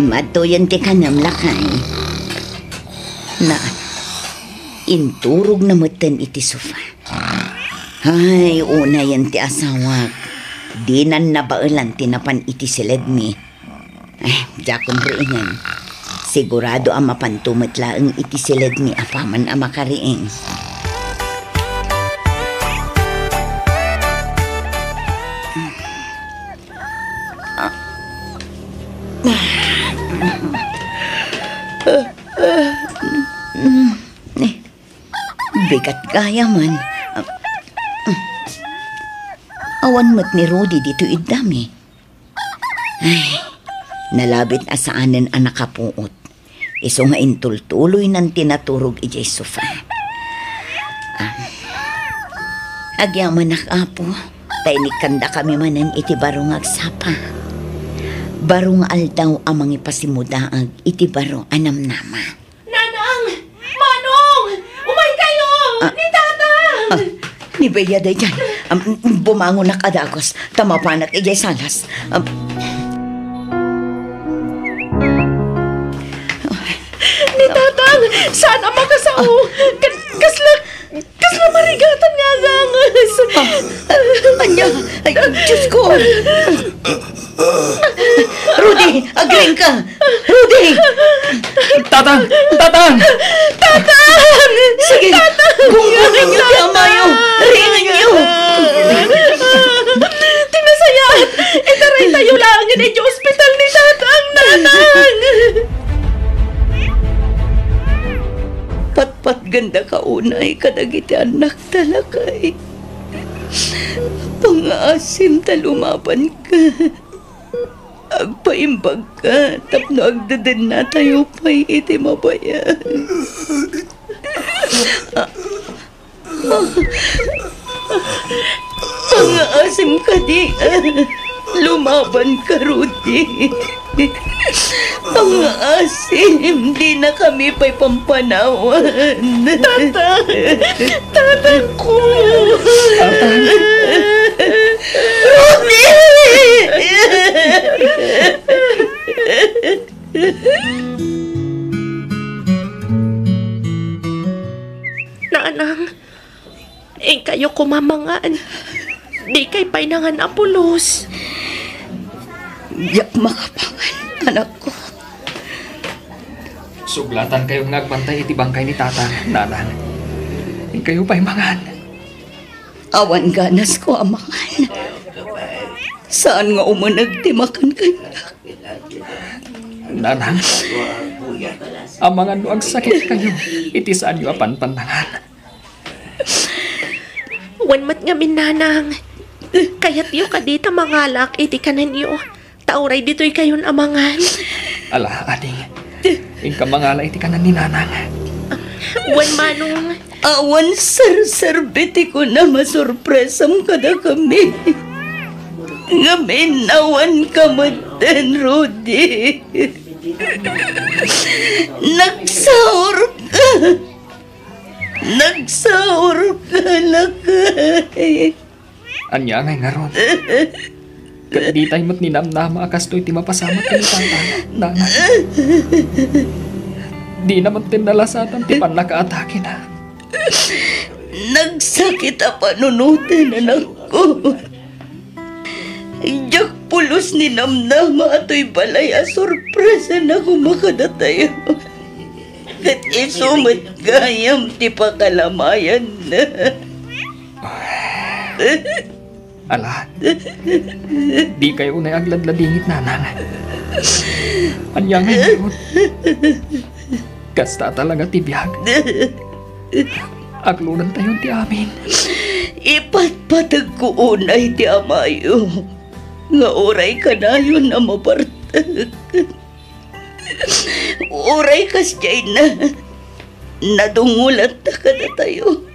Madtoyen ti kanem, lakay. Na, inturogna metten iti sofa. Ay, unayen ti asawak. Dinan nabaelan ti napan iti siledmi. Ay, diakon riingen. Sigurado a mapanto met laeng iti siledmi apaman a makariing. Bigat gayam. Awan met ni Rudy ditoy iddami. Ay, nalabit a saanen a nakapuot. Isu nga intultuloynan ti naturog idiay sofa. Ah, agyamanak, Apo, ta inikkandakami manen iti baro nga agsapa. Baro nga aldaw a mangipasimmudaag iti baro a namnama. Nanang! Manong! Umaykayo! Ah. Ni Tatang! Ah, ni Bea daydiay. Am, bumangonak a dagus, ta mapanak idiay salas. Am, Ni Tatang! Saan a makasao? Kas-, kasla Kasla marigatan nga aganges. Ah, ania? Ay, Diyos ko! Rudy, agriingka! Rudy! Tatang! Tatang! Tatang! Sige, gunggongenyo ti amayo! Riingenyo! Ti nasayaat, itaraytayo laengen idiay ospital ni Tatang, Nanang! Patpatgendaka unay kadagiti annakta, lakay. Pangngaasim ta lumabanka. Agpaimbagka tapno agdedennatayo pay iti mabayan. Pangngaasim kadi, lumabanka, Rudy. Pangngaasim, dinakami pay pampanawan. Tatang! Tatang ko! Tatang! Rudy! Nanang, inkayo koma mangan. Dikay pay nangan a pulos. Diak makapangan, anakko. Suglatankayon nga agbantay iti bangkay ni Tatang, Nanang. Inkayo pay mangan. Awan ganasko a mangan. Saan nga umuneg ti makan kaniak. Nanang, amangan no agsakitkayo iti saanyo a panpannangan. Wen met ngamin, Nanang, kayatyo kadi ta mangalak iti kanenyo, ta uray ditoykayon a mangan? Ala, ading, inka mangala iti kanen ni Nanang. Wen, Manong. Awan serserbi ti kunam a sorpresam kadakami. Ngem innawanka metten, Rudy. Nagsaurka. Nagsaurka, lakay. Ania ngay ngarud? Ket ditay met ninamnama a kastoy ti mapasamak ken ni Tatang, Nanang. Dina met ten nalasatan ti pannakaatakena. Nagsakit a panunoten, anakko. Diak pulos ninamnama a toy balay a sorpresana koma kadatayo. Ket isu met gayam ti pakalamayanna. Ala, dikay unay agladladingit, Nanang. Ania ngay ngarud? Kasta talaga ti biag. Aglonantayon ti amin. Ipatpategko unay ti amayo nga uray kanayon a mabartek. Uray kasdiayna, nadungolatta kadatayo.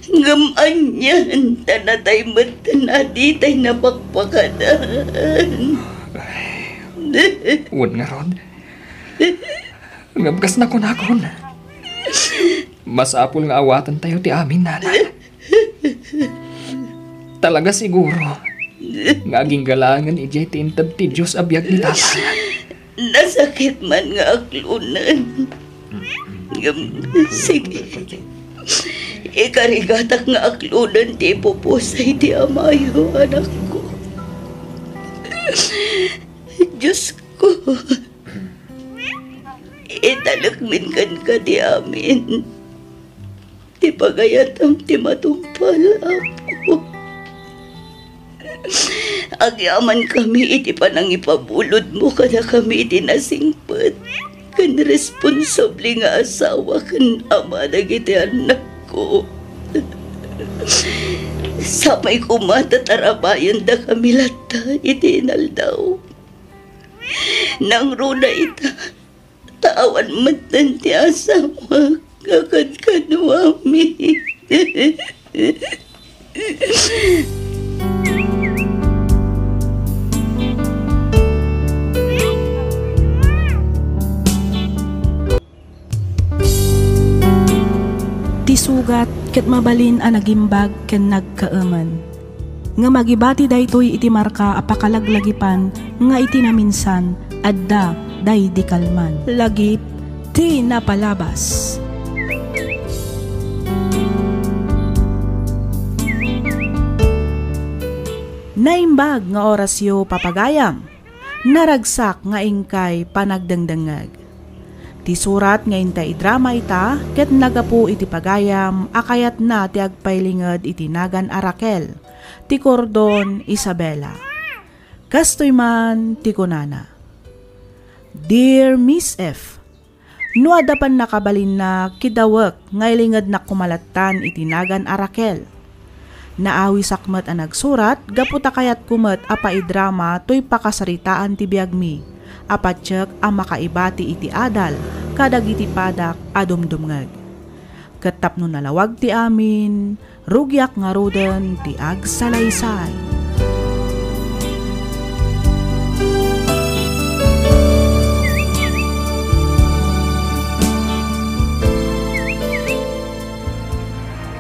Ngem anian ta natay metten a ditay napakpakadan. Wen ngarud, ngem kas nakunakon, masapul nga awatentayo ti amin, Nanang. Talaga siguro nga agingga laengen idiay ti inted ti Dios a biag ni Tatang. Nasakit man nga aklonen. Ngem, sige. Ikarigatak nga aklonen ti ipupusa iti amayo, anakko. Diosko, italekmin kenka ti amin. Ti pagayatam ti matungpal, Apo. Agyamankami iti panangipabulodmo kadakami iti nasingpet ken responsable nga asawa ken ama dagiti annakko. Sapay koma ta tarabayendakami latta iti inaldaw. Nangruna ita, ta awan metten ti asawa nga kadkaduami. Ti sugat ket mabalin a nagimbag ken nagkaemen. Ngem agibati daytoy iti marka a pakalaglagipan nga iti naminsan, adda daydi kalman. Lagip ti napalabas. Naimbag nga orasyo, papagayam. Naragsak nga inkay panagdengdengngeg. Ti surat nga inta idrama ita ket naggapu iti pagayam a kayatna ti agpailinged iti nagan a Raquel, ti kordon Isabela. Kastoy man ti kunana, "Dear Miss F, no adda pannakabalinna, kidawek nga ilingednak koma lattan iti nagan a Raquel. Naawisak met a nagsurat gapu ta kayatko met a paidrama toy pakasaritaan ti biagmi a patiek a makaibati iti adal kadagiti padak a dumdumngeg. Ket tapno nalawag ti amin, rugiak ngaruden ti agsalaysay."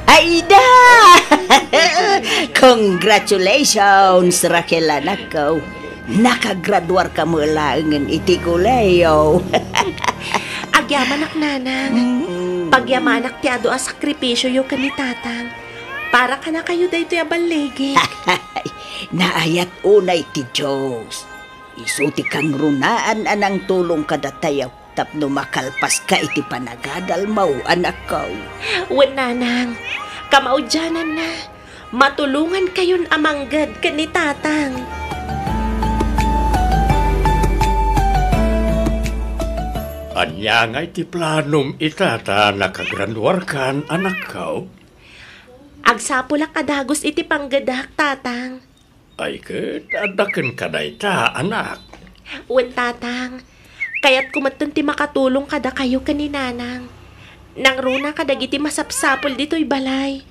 Aida! Congratulations, Raquel, anakko. Nakagraduarka met laengen iti kolehiyo. Agyamanak, nanang. Mm. Pagyamanak ti adu a sakripisioyo ken ni tatang. Para kadakayo daytoy a balligik. Naayat unay ti Dios. Isu ti kangrunaan a nangtulong kadatayo tapno makalpaska iti panagadalmo, anakko. Wen, nanang, kamaudiananna, matulongankayon a mangged ken ni tatang. Ania ngay ti planom ita ta nakagraduarkan, anakko? Agsapulak a dagus iti panggedak, tatang. Ay ket, adda kenka dayta, anak. Wen, tatang. Kayatko metten ti makatulong kadakayo ken ni nanang. Nangruna kadagiti masapsapul ditoy balay.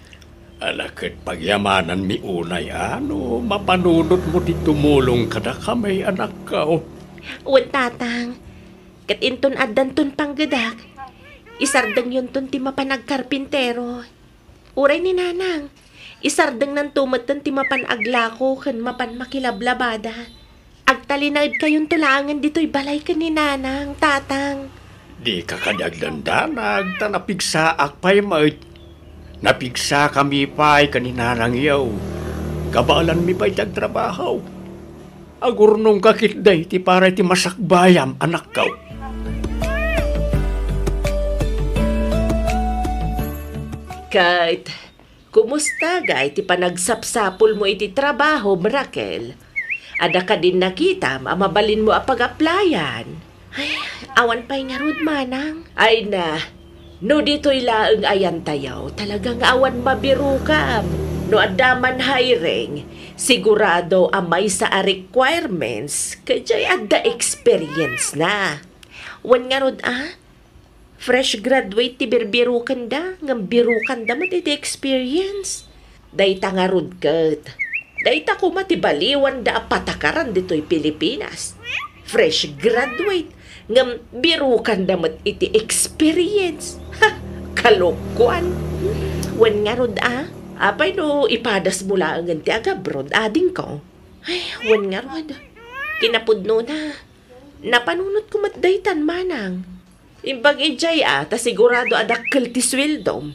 Ala ket pagyamananmi unay a no mapanunotmo ti tumulong kadakami, anakko. Wen, tatang. Ket inton addanton panggedak, isardengyonton ti mapan agkarpintero. Uray ni nanang, isardengnanto metten ti mapan aglako ken mapan makilablabada. Agtalinaedkayonto laengen ditoy balay ken ni nanang, tatang. Dika kadi agdandanag, ta napigsaak pay met. Napigsakami pay ken ni nanangyo. Kabaelanmi pay ti agtrabaho. Agurnongka ketdi iti para iti masakbayam, anakko. Ket, kumusta ngay ti panagsapsapulmo iti trabahom, Raquel? Adda kadin nakitam a mabalinmo a pag-applyan? Ay, awan pay ngarud, manang. Ay na, no ditoy laeng ayantayo, talaga nga awan mabirokam. No adda man hiring, sigurado a maysa a requirements, ket diay adda experience na. Wen ngarud a, fresh graduate ti birbirokenda, ngem birokanda met iti experience. Dayta ngarud ket, dayta koma ti baliwanda a patakaran ditoy Pilipinas. Fresh graduate, ngem birokanda met iti experience. Ha! Kalokoan! Wen ngarud a, apay no ipadasmo laengen ti agabroad, adingko? Ay, wen ngarud. Kinapudnona, Napanunotko met daytan, manang. Imbag idiay a, ta sigurado a dakkel ti sueldom.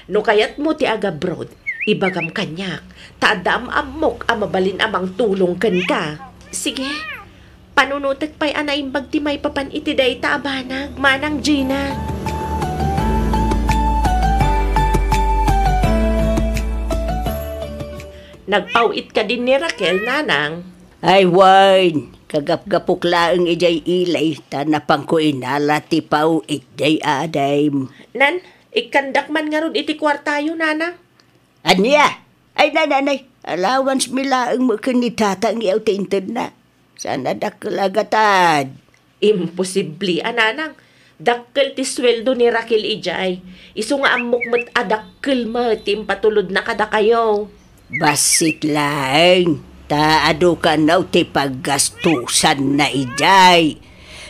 No kayatmo ti agabroad, ibagam kaniak, ta adda am-ammok a mabalin a mangtulong kenka. Sige, panunotek pay a naimbag ti maipapan iti dayta a banag, Manang Gina. Nagpaw-it kadin ni Raquel, nanang? Ay, wen, kagapgapok laeng idiay ili, ta napanko inala ti paw-it diay adim. Nan, ikkandak man ngarud iti kuartayo, nanang. Ania? Ay, nananay, allowance mi laeng met ken ni Tatang Yaw ti intedna. Saan a dakkel a gatad? Imposible a, nanang. Dakkel ti sueldo ni Raquel idiay. Isu nga ammok met a dakkel met ti impatulodna kadakayo. Bassit laeng, ta adu kano ti paggastusanna idiay.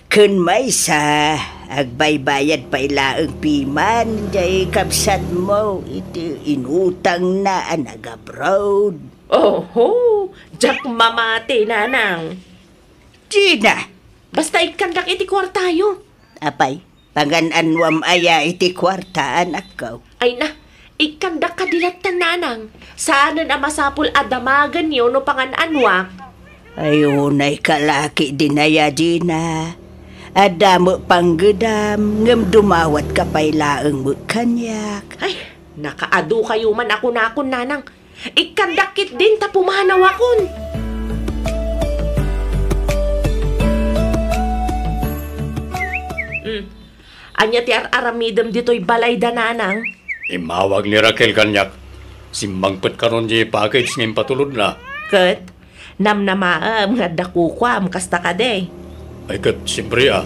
Ken maysa, agbaybayad pay laeng piman diay kabsatmo iti inutangna a nagabroad. Oho, diak mamati, nanang. Gina! Basta ikkandak iti kuartayo. Apay, pangan-anuam aya iti kuarta, anakko? Ay na, ikkandak kadi latta, nanang. Saanen a masapul a damagenyo no pangan-anuak. Ay, unay kalaki dinaya, Gina. Adda met panggedam, ngem dumawatka pay laeng met kaniak. Ay, nakaadu kayo man a kunakon, nanang. Ikkandak ketdin ta pumanawakon. Hmm. Ania ti ar-aramidem ditoy balayda, nanang? Immawag ni Raquel kaniak. Simmangpet kanon diay package nga impatulodna. Ket, namnamaem nga adda kukuam, kasta kadi? Ay ket, siempre a.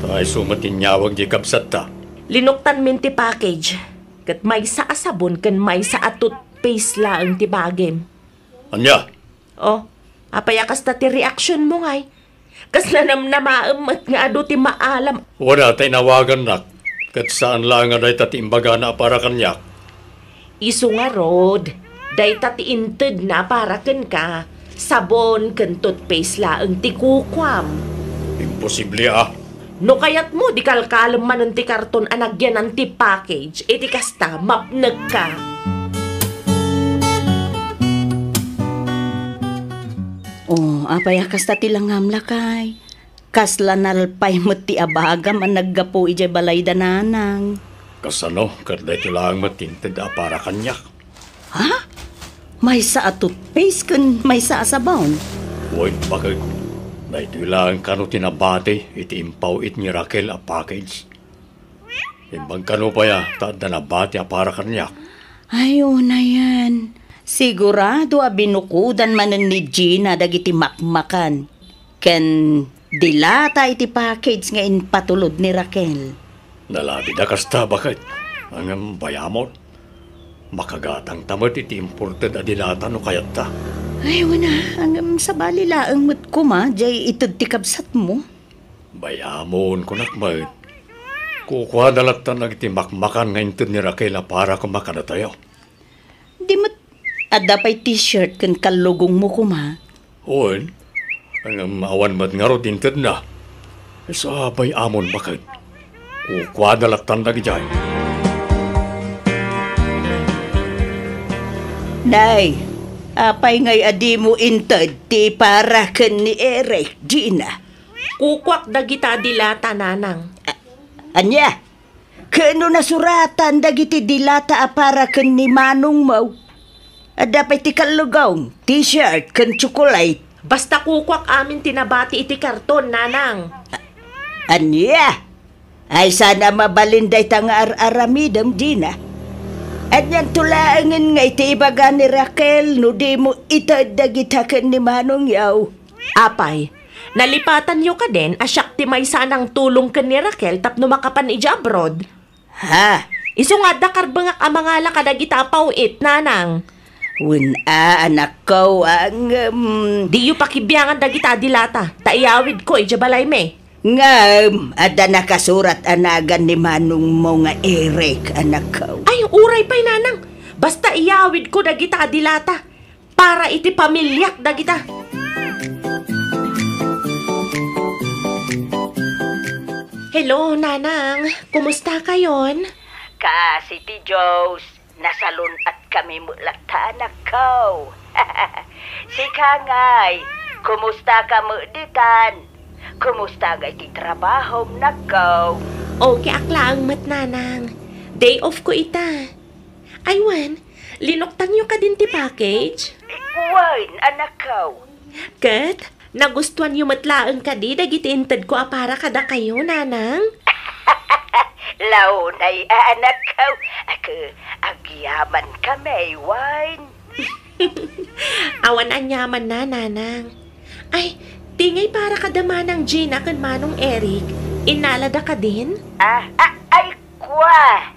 Ta isu met ti inyawag diay kabsatta. Linuktanmin ti package. Ket maysa a sabon ken maysa a toothpaste laeng ti bagim. Ania? Oh, apay a kasta ti reaksionmo ngay? Kas nanamnamaem met nga adu ti maalam. Wada ta inawagannak, ket saan laeng a dayta ti imbagana a para kaniak. Isu ngarud, dayta ti intedna a para kenka, sabon ken toothpaste laeng ti kukuam. Imposible a. No kayatmo, di kalkalem manen ti karton a nagyanan ti package, iti kasta, mapnekka. Oh, apay a kasta ti langam, lakay? Kasla nalpay met ti abagam a naggapu idiay balayda, nanang. Kasano, ket daytoy laeng met ti inted a para kaniak. Ha? Maysa a toothpaste ken maysa a sabon? Wen, baket. Daytoy laeng kano ti nabati iti impaw-it ni Raquel a package. Imbag kano pay a, ta adda nabati a para kaniak. Ay, unayen. Sigurado a binukodan manen ni Gina dagiti makmakan ken dilata iti package nga impatulod ni Raquel. Nalabida kasta, baket. Ngem bayamon, makagatangta met iti imported a dilata no kayatta. Ay, wen a, ngem sabali laeng met koma diay ited ti kabsatmo. Bayamon, kunak met. Kukuada lattan dagiti makmakan nga inted ni Raquel a para koma kadatayo. Di met, adda pay t-shirt ken kallugongmo koma. Wen, ngem awan met ngarud intedna. Isu a bayamon, baket. Kukuada lattan dagidiay. Nay, apay ngay a dimo inted ti para ken ni Eric, Gina? Kukuak dagita a dilata, nanang. A-, ania? Ken no nasuratan dagiti dilata a para ken ni manongmo, adda pay ti kallugong, t-shirt, ken tsokolate. Basta kukuak amin ti nabati iti karton, nanang. A-, ania? Ay, saan a mabalin dayta nga ar-aramidem, Gina? Anianto laengen nga iti ibaga ni Raquel no dimo ited dagita ken ni manongyo? Apay, nalipatanyo kadin a siak ti maysa a nangtulong ken ni Raquel tapno makapan idiay abroad? Ha? Isu nga adda karbengak a mangala kadagita a paw-it, nanang. Wen a, anakko, a, ngem. Diyo pakibiangan dagita a dilata, ta iyawidko idiay balaymi. Ngem, adda nakasurat a nagan ni manongmo nga Eric, anakko. Ay, uray pay, nanang. Basta iyawidko dagita a dilata. Para iti pamiliak dagita. Hello, Nanang. Kumusta kayon? Kaasi ti Diyos, nasalun-at kami met latta, anakko. Sika ngay, kumusta ka met ditan? Kumusta ngay ti trabahom, nakko? Okay ak laeng met, Nanang. Day off ko ita. Ay wen, linuktangyo kadin ti package? Wen, anakko. Ket, nagustuanyo met laeng kadi dagiti intedko a para kadakayo, Nanang? Launay, anakko. Ag-, agyaman kami, wen. Awan anyamanna, Nanang. Ay, ti ngay para kada Manang Gina ken Manong Eric, innalada kadin? Ah, ah, ay, kua.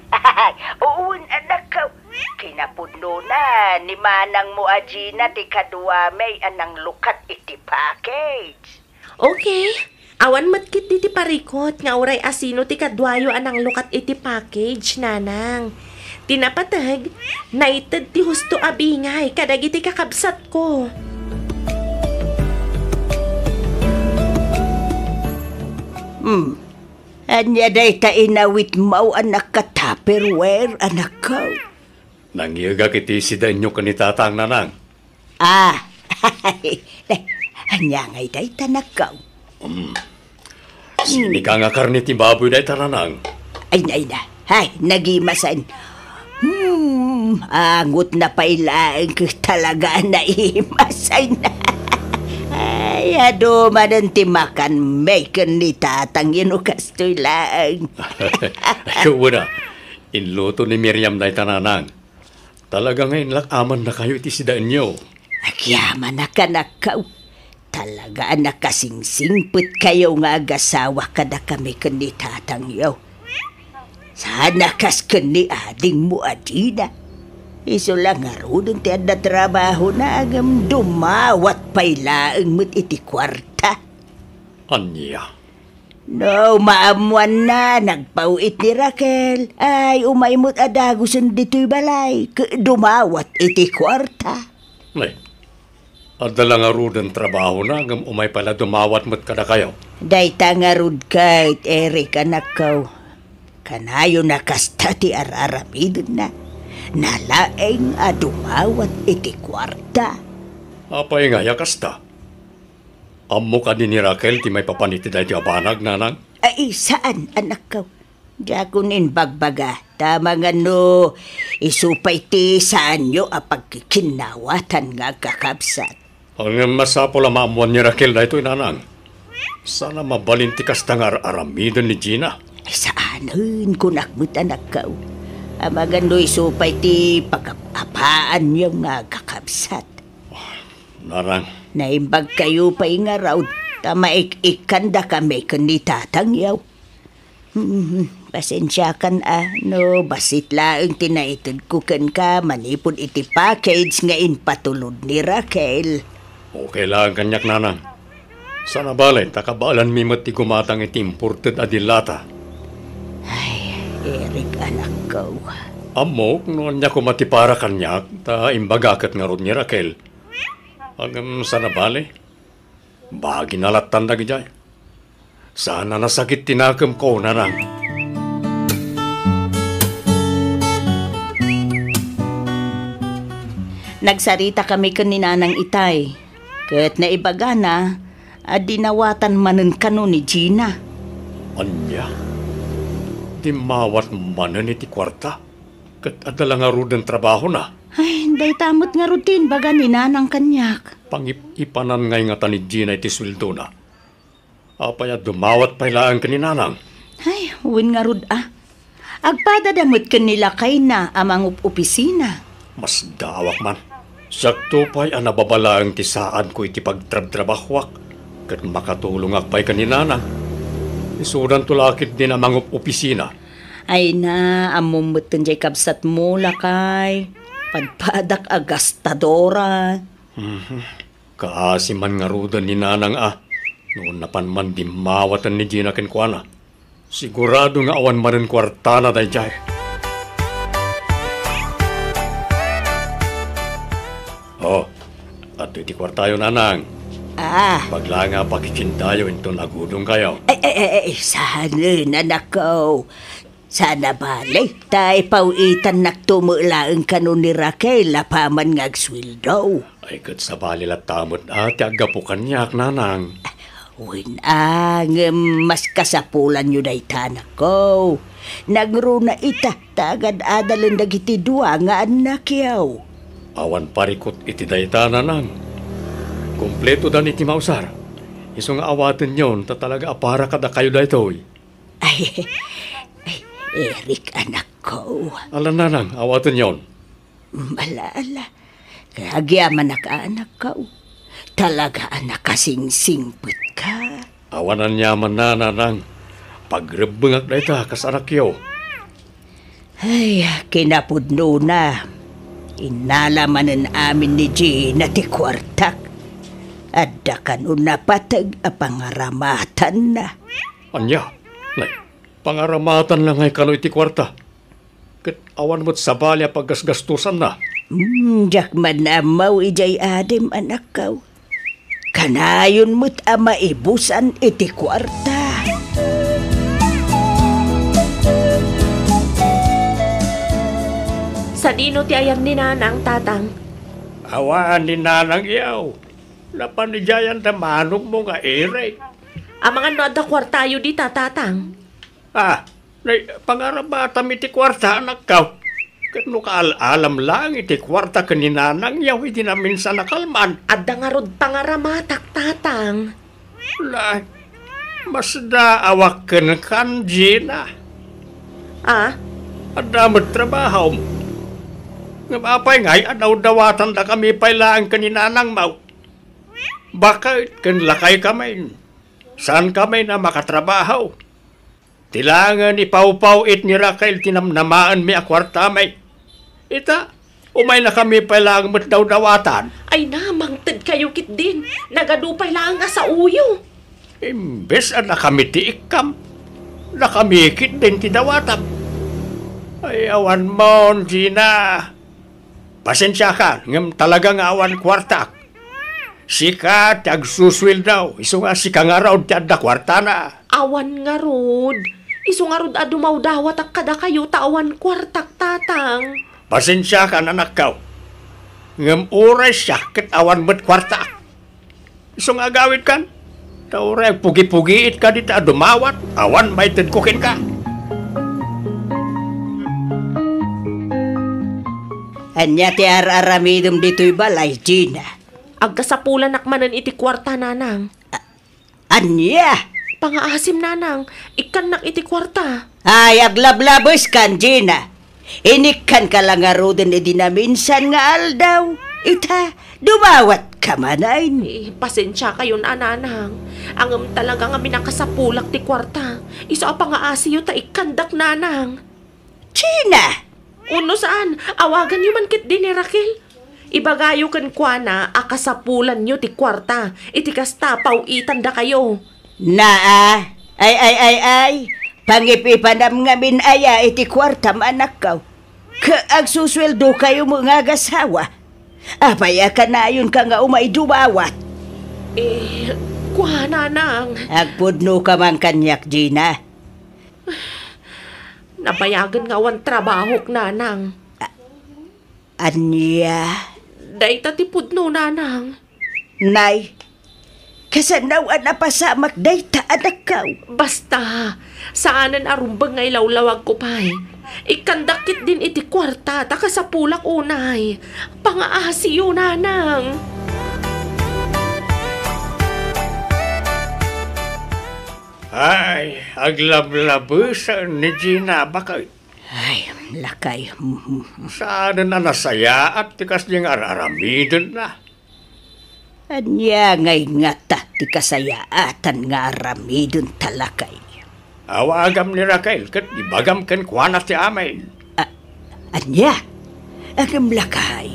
Wen, anakko. Kinapudnona ni manangmo a Gina ti kaduami a nanglukat iti package. Okay. Awan met ketdi ti parikut nga uray asino ti kaduayo a nanglukat iti package, Nanang. Ti napateg, naited ti husto a bingay kadagiti kakabsatko. Hmm. Ania dayta inawitmo a naka-Tupperware, anakko? Nangngegak iti sidaenyo ken ni Tatang, Nanang. Ah, ania ngay dayta, anakko? Mm. Sinigang a karne ti baboy dayta, Nanang. Ay, ay na. Ay, nagimasan. Hmm, angotna pay laeng ket talaga a naimasan. Ay, adu manen ti makanmi ken ni Tatang no kastoy laeng. Wen a, inluto ni Miriam dayta, Nanang. Talaga nga inlak-amannakayo iti sidaenyo. Agyamanak, anakko. Talaga a nakasingsingpetkayo nga agasawa kadakami ken ni Tatangyo. Sana kas ken ni adingmo a Gina. Isu la ngaruden ti adda trabahona, ngem dumawat pay laeng met iti kuarta. Ania? No maammoanna, nagpaw-it ni Raquel. Ay, umay met a dagusen ditoy balay, ket dumawat iti kuarta. Ay, adda la ngaruden trabahona, ngem umay pay la dumawat met kadakayo. Dayta ngarud ket, Eric, anakko. Kanayon a kasta ti ar-aramidenna. Nalaeng a dumawat iti kuarta. Apay ngay a kasta? Ammo kadi ni Raquel ti maipapan iti daytoy a banag, Nanang? Ay, saan, anakko. Diakon imbagbaga, ta amangan no isu pay ti saanyo a pagkikinnawatan nga agkakabsat. Ngem masapul a maammoan ni Raquel daytoy, Nanang. Saan a mabalin ti kasta nga ar-aramiden ni Gina. Ay, saanen, kunak met, anakko. Amangan no isu pay ti pagap-apaanyo nga agkakabsat. Nanang. Naimbagkayo pay ngarud, ta maik-ikkandakami ken ni Tatangyo. Hmm, pasensiakan a, no bassit laeng ti naitedko kenka manipud iti package nga impatulod ni Raquel. Okay laeng kaniak, Nanang. Saan a bale, ta kabaelanmi met ti gumatang iti imported a dillata. Ay, Eric, anakko. Ammok no ania koma ti para kaniak, ta imbaga ket ngarud ni Raquel. Ngem saan a bale. Bagina lattan dagidiay. Saan a nasakit ti nakemko, Nanang. Nagsaritakami ken ni Nanang Itay, ket naibagana a dinawatan manen kano ni Gina. Ania? Dimmawat manen iti kuarta? Ket adda la ngaruden trabahona? Ay, dayta met ngarud ti imbaga ni Nanang kaniak. Pangip-ipanan ngay ngata ni Gina iti sueldona. Apay a dumawat pay laeng ken ni Nanang? Ay, wen ngarud a. Agpadada met ken ni lakayna a mangup-opisina. Masdaawak man. Siakto pay a nababa laeng ti saadko iti pagtrabtrabahoak, ket makatulongak pay ken ni Nanang. Isudanto la ketdin a mangup-opisina. Ay na, ammom metten jay kabsatmo, lakay. Padpadak a gastadora. Mhm. Kaasi man ngaruden ni Nanang a, no napan man dimmawaten ni Gina kenkuana. Sigurado nga awan manen kuartana daydiay. Oh, adtoy ti kuartayo, Nanang. Ah. Ibaga nga pakikitayo inton agudongkayo. Ay, ay, ay, ay, saan, anakko? Saan a bale, ta ipaw-itannakto met laeng kano ni Raquel apaman nga agsueldo. Ay, ket sabali latta met a ti aggapu kaniak, nanang. Wen a, ngem mas kasapulanyo dayta, anakko. Nangruna ita, ta agad-adalen dagiti dua nga annakyo. Awan parikut iti dayta, nanang. Kompleto dan iti mausar. Isu nga awatenyon, ta talaga a para kadakayo daytoy. Ay, ay, Eric, anakko. Ala, nanang, awatenyon. Ala, ala. Agyamanak, anakko. Talaga a nakasingsingpetka. Awan aniamanna, nanang. Pagrebbengak dayta kas anakyo. Ay, kinapudnona. Innala manen amin ni Gina ti kuartak. Adda kano napateg a pangaramatanna. Ania? Nay, pangaramatanna ngay kano iti kuarta? Ket awan met sabali a paggasgastosanna. Hmm, diak man ammo idiay adim, anakko. Kanayon met a maibusan iti kuarta. Sadino ti ayan ni Nanang, Tatang? Awan ni Nanang iyaw. Napanidiayan da manokmo nga Eric. Amangan no adda kuartayo dita, Tatang? Ah, nay, pangaramatam iti kuarta, anakko. Ket no kaal-alam laeng iti kuarta ken ni Nanang, yaw idi naminsan a kalman. Adda ngarud pangaramatak, Tatang. Nay, masdaawak kenkan, Gina. Ah? Adda met trabahom. Ngem apay ngay a dawdawatandakami pay laeng ken ni Nanangmo? Baket ken lakaykami. Saankami a makatrabaho. Ti laengen ipawpaw-it ni Raquel ti namnamaenmi a kuartami. Ita, umaynakami pay laeng met dawdawatan. Ay na, mangtedkayo ketdin. Nagadu pay laeng a saoyo. Imbes a dakami ti ikkam, dakami ketdin ti dawatam. Ay, awan mon, Gina. Pasensiakan, ngem talaga nga awan kuartak. Sika ti agsusueldo, isu nga sika ngarud ti adda kuartana. Awan ngarud. Isu ngarud a dumawdawatak kadakayo ta awan kuartak, Tatang. Pasensiakan, anakko. Ngem uray siak ket awan met kuartak. Isu nga agawidkan? Ta uray agpugipugiitka dita a dumawat, awan maitedko kenka. Ania ti ar-aramidem ditoy balay, Gina? Agkasapulanak manen iti kuarta, Nanang. A-, ania? Pangaasim, Nanang. Ikkannak iti kuarta. Ay, aglablabeskan, Gina. Inikkanka la ngaruden idi naminsan nga aldaw. Ita, dumawatka manen. Eh, pasensiakayon a, Nanang. Ngem talaga nga minakasapulak ti kuarta. Isu a pangaasiyo ta ikkandak, Nanang. Gina! Wenno saan, awaganyo man ketdi ni Raquel. Ibagayo kenkuana a kasapulanyo ti kuarta, iti kasta, paw-itandakayo. Naa, ay, ay, ay, ay, pangip-ipanam ngamin aya iti kuartam, anakko. Ket agsusueldokayo met nga agasawa. Apay a kanayonka nga umay dumawat? Eh, kua, Nanang. Agpudnoka man kaniak, Gina. Nabayagen nga awan trabahok, Nanang. A-, ania? Dayta ti pudno, Nanang. Nay, kasano a napasamak dayta, anakko? Basta, saanen a rumbeng nga ilawlawagko pay. Ikkandak ketdin iti kuarta ta kasapulak unay. Pangaasiyo, Nanang. Ay, aglablabesen ni Gina, baket. Ay, lakay. Saanen a nasayaat ti kasdi nga ar-aramidenna. Ania ngay ngata ti kasayaatan nga aramidenta, lakay? Awagam ni Raquel ket ibagam kenkuana ti amin. A-, ania? Ngem lakay,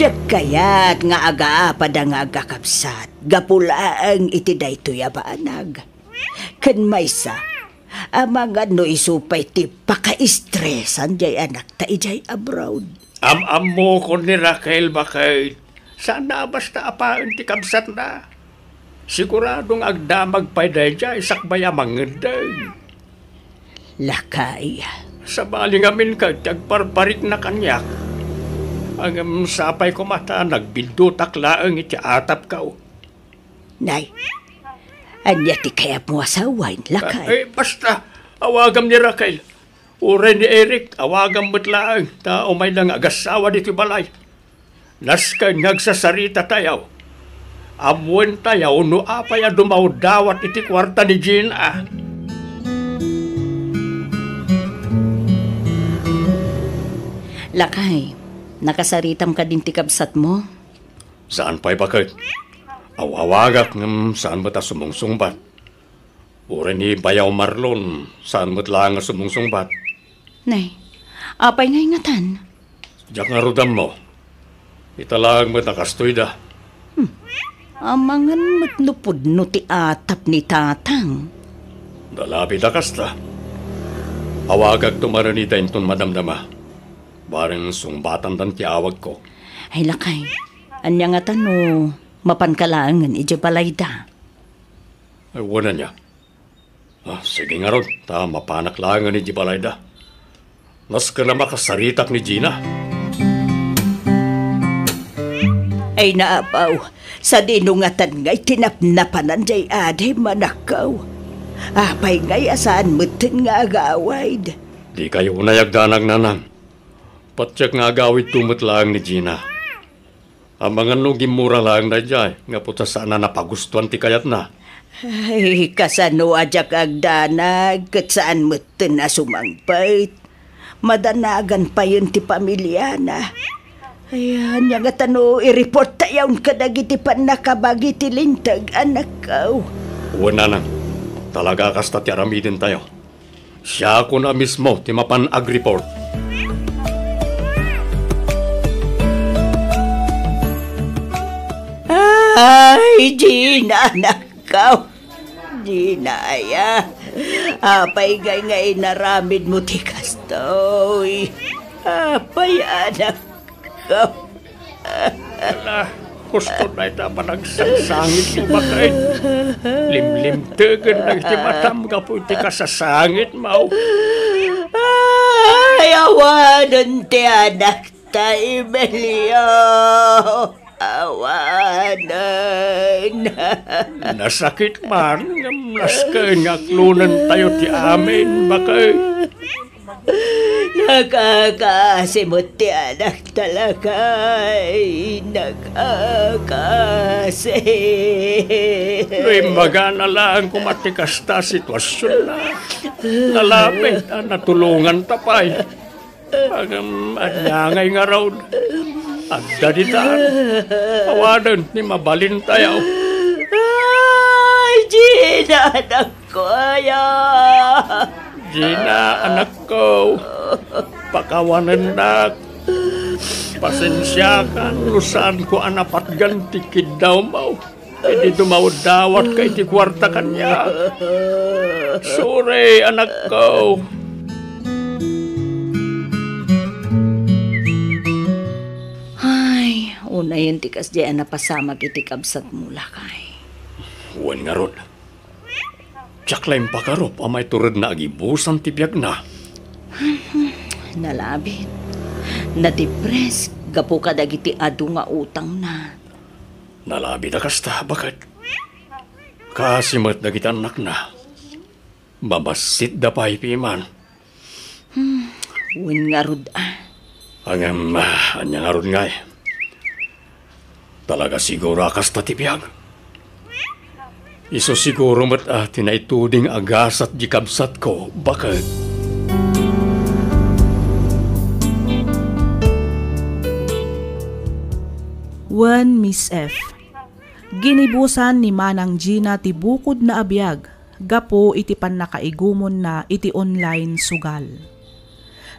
diak kayat nga agaapada nga agkakabsat gapu laeng iti daytoy a banag. Ken maysa, amangan no isu pay ti pakaistresan diay anakta idiay abroad. Am-ammokon ni Raquel, baket. Saanna a basta a paen ti kabsatna. Sigurado nga agdamag pay daydiay sakbay a mangeddeng. Lakay. Sabali ngamin ket ti agparparikna kaniak. Ngem sapay koma ta nagbiddutak laeng iti atapko. Nay, ania ti kayatmo a sawen, lakay? Eh, basta, awagam ni Raquel. Uray ni Eric, awagam met laeng, ta umayda nga agassawa ditoy balay. Nasken nga agsasarita tayo. Ammoen tayo no apay a dumawdawat iti kuarta ni Gina. Lakay, nakasaritam kadin ti kabsatmo? Saan pay baket. Awawagak ngem saan met a sumungsungbat. Uray ni Bayaw Marlon, saan met laeng a sumungsungbat. Nay, apay ngay ngatan? Diak ngarud ammo. Ita laeng met a kastoyda. Hmm. Amangan met no pudno ti atap ni Tatang. Nalabit a kasta. Awagakto manen ida inton madamdama. Bareng sungbatandan ti awagko. Ay, lakay. Ania ngata no mapanka laengen idiay balayda? Ay, wen ania. Ah, sige ngarud, ta mapanak laengen idiay balayda. Nasken a makasaritak ni Gina. Ay, naapaw, sadino ngatan ngay ti napnapanan diay adim, anakko? Apay ngay a saan metten nga agawid? Dikayo unay agdanag, nanang. Patiek nga agawidto met laeng ni Gina. Amangan no gimmura laeng daydiay, gapu ta saan a napagustuan ti kayatna. Ay, kasano a diak agdanag, ket saan metten a sumangpet. Madanagan payen ti pamiliana. Ay, ania ngata no i-report tayon kadagiti pannakabagi ti linteg, anakko? Wen, nanang. Talaga a kasta ti aramidentayo. Siakon a mismo ti mapan agreport. Ay, Gina, anakko. Gina, aya. Apay ngay nga inaramidmo ti kastoy? Apay, anakko? Ala, husto dayta a panagsangsangitmo, baket. Limlimtegen dagiti matam gapu iti kasasangitmo. Ay, awanen ti anakta, Emilio. Awanen. Nasakit man, ngem nasken nga aklonentayo ti amin, baket. Nakakaasi met ti anakta, lakay. Nakakaasi. No imbagana laeng koma ti kasta a situasionna, nalabit a natulonganta pay. Ngem ania ngay ngarud? Agdaditaan. Awanen ti mabalintayo. Ay, Gina, anak ko, aya. Gina, anakko, pakawanennak. Pasensiakan no saanko a napatgan ti kiddawmo idi dumawdawatka iti kuarta kaniak. Sorry, anakko. Ay, unayen ti kasdiay a napasamak iti kabsatmo, lakay. Wen ngarud. Diak la impakarup a maituredna a gibusan ti biagna. Nalabit. Nadepres gapu kadagiti adu nga utangna. Nalabit a kasta, baket. Kaasi met dagiti annakna. Mabassitda pay piman. Hmm, wen ngarud a. Ngem, ah, ania ngarud ngay? Talaga siguro a kasta ti biag? Isu siguro met a ti naituding a gasat di kabsatko, baket. Wen, Miss F. Ginibusan ni Manang Gina ti bukodna a biag gapu iti pannakaigumonna iti online sugal.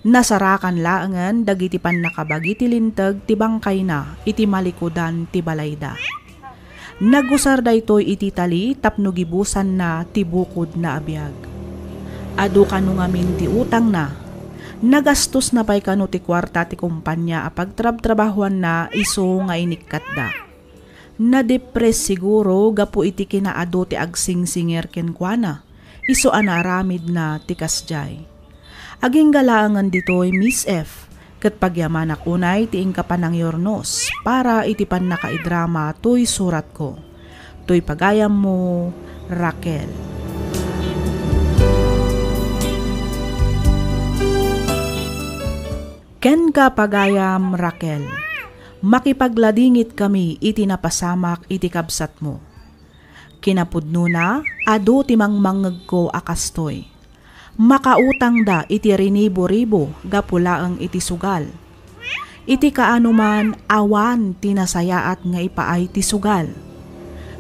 Nasarakan laengen dagiti pannakabagi ti linteg ti bangkayna iti malikudan ti balayda. Nagusar daytoy iti tali tapno gibusanna ti bukodna a biag. Adu kano ngamin ti utangna. Nagastosna pay kano ti kuarta ti kompania a pagtrabtrabahoanna isu nga inikkatda. Nadepres siguro gapu iti kinaadu ti agsingsinger kenkuana, isu a naaramidna ti kasdiay. Agingga laengen ditoy, Miss F, ket pagyamanak unay ti inka panangyurnos para iti pannakaidrama toy suratko. Toy pagayammo, Raquel. Kenka, pagayam Raquel, makipagladingitkami iti napasamak iti kabsatmo. Kinapudnona, adu ti mangmangngegko a kastoy. Makautangda iti rinibo-ribo gapu laeng iti sugal. Iti kaano man, awan ti nasayaat nga ipaay ti sugal.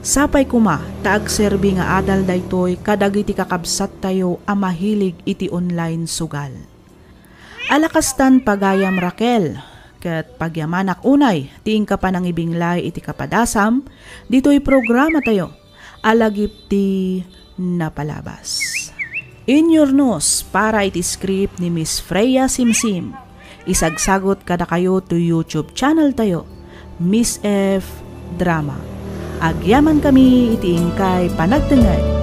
Sapay koma ta agserbi nga adal daytoy kadagiti kakabsattayo a mahilig iti online sugal. Alakastan, pagayam Raquel, ket pagyamanak unay ti inka panangibinglay iti kapadasam ditoy programatayo a lagip ti napalabas. Inyurnos para iti script ni Miss Freya Simsim. Isagsagot kadakayo to YouTube channel tayo, Miss F Drama. Agyamankami iti inkay panagtengngeg.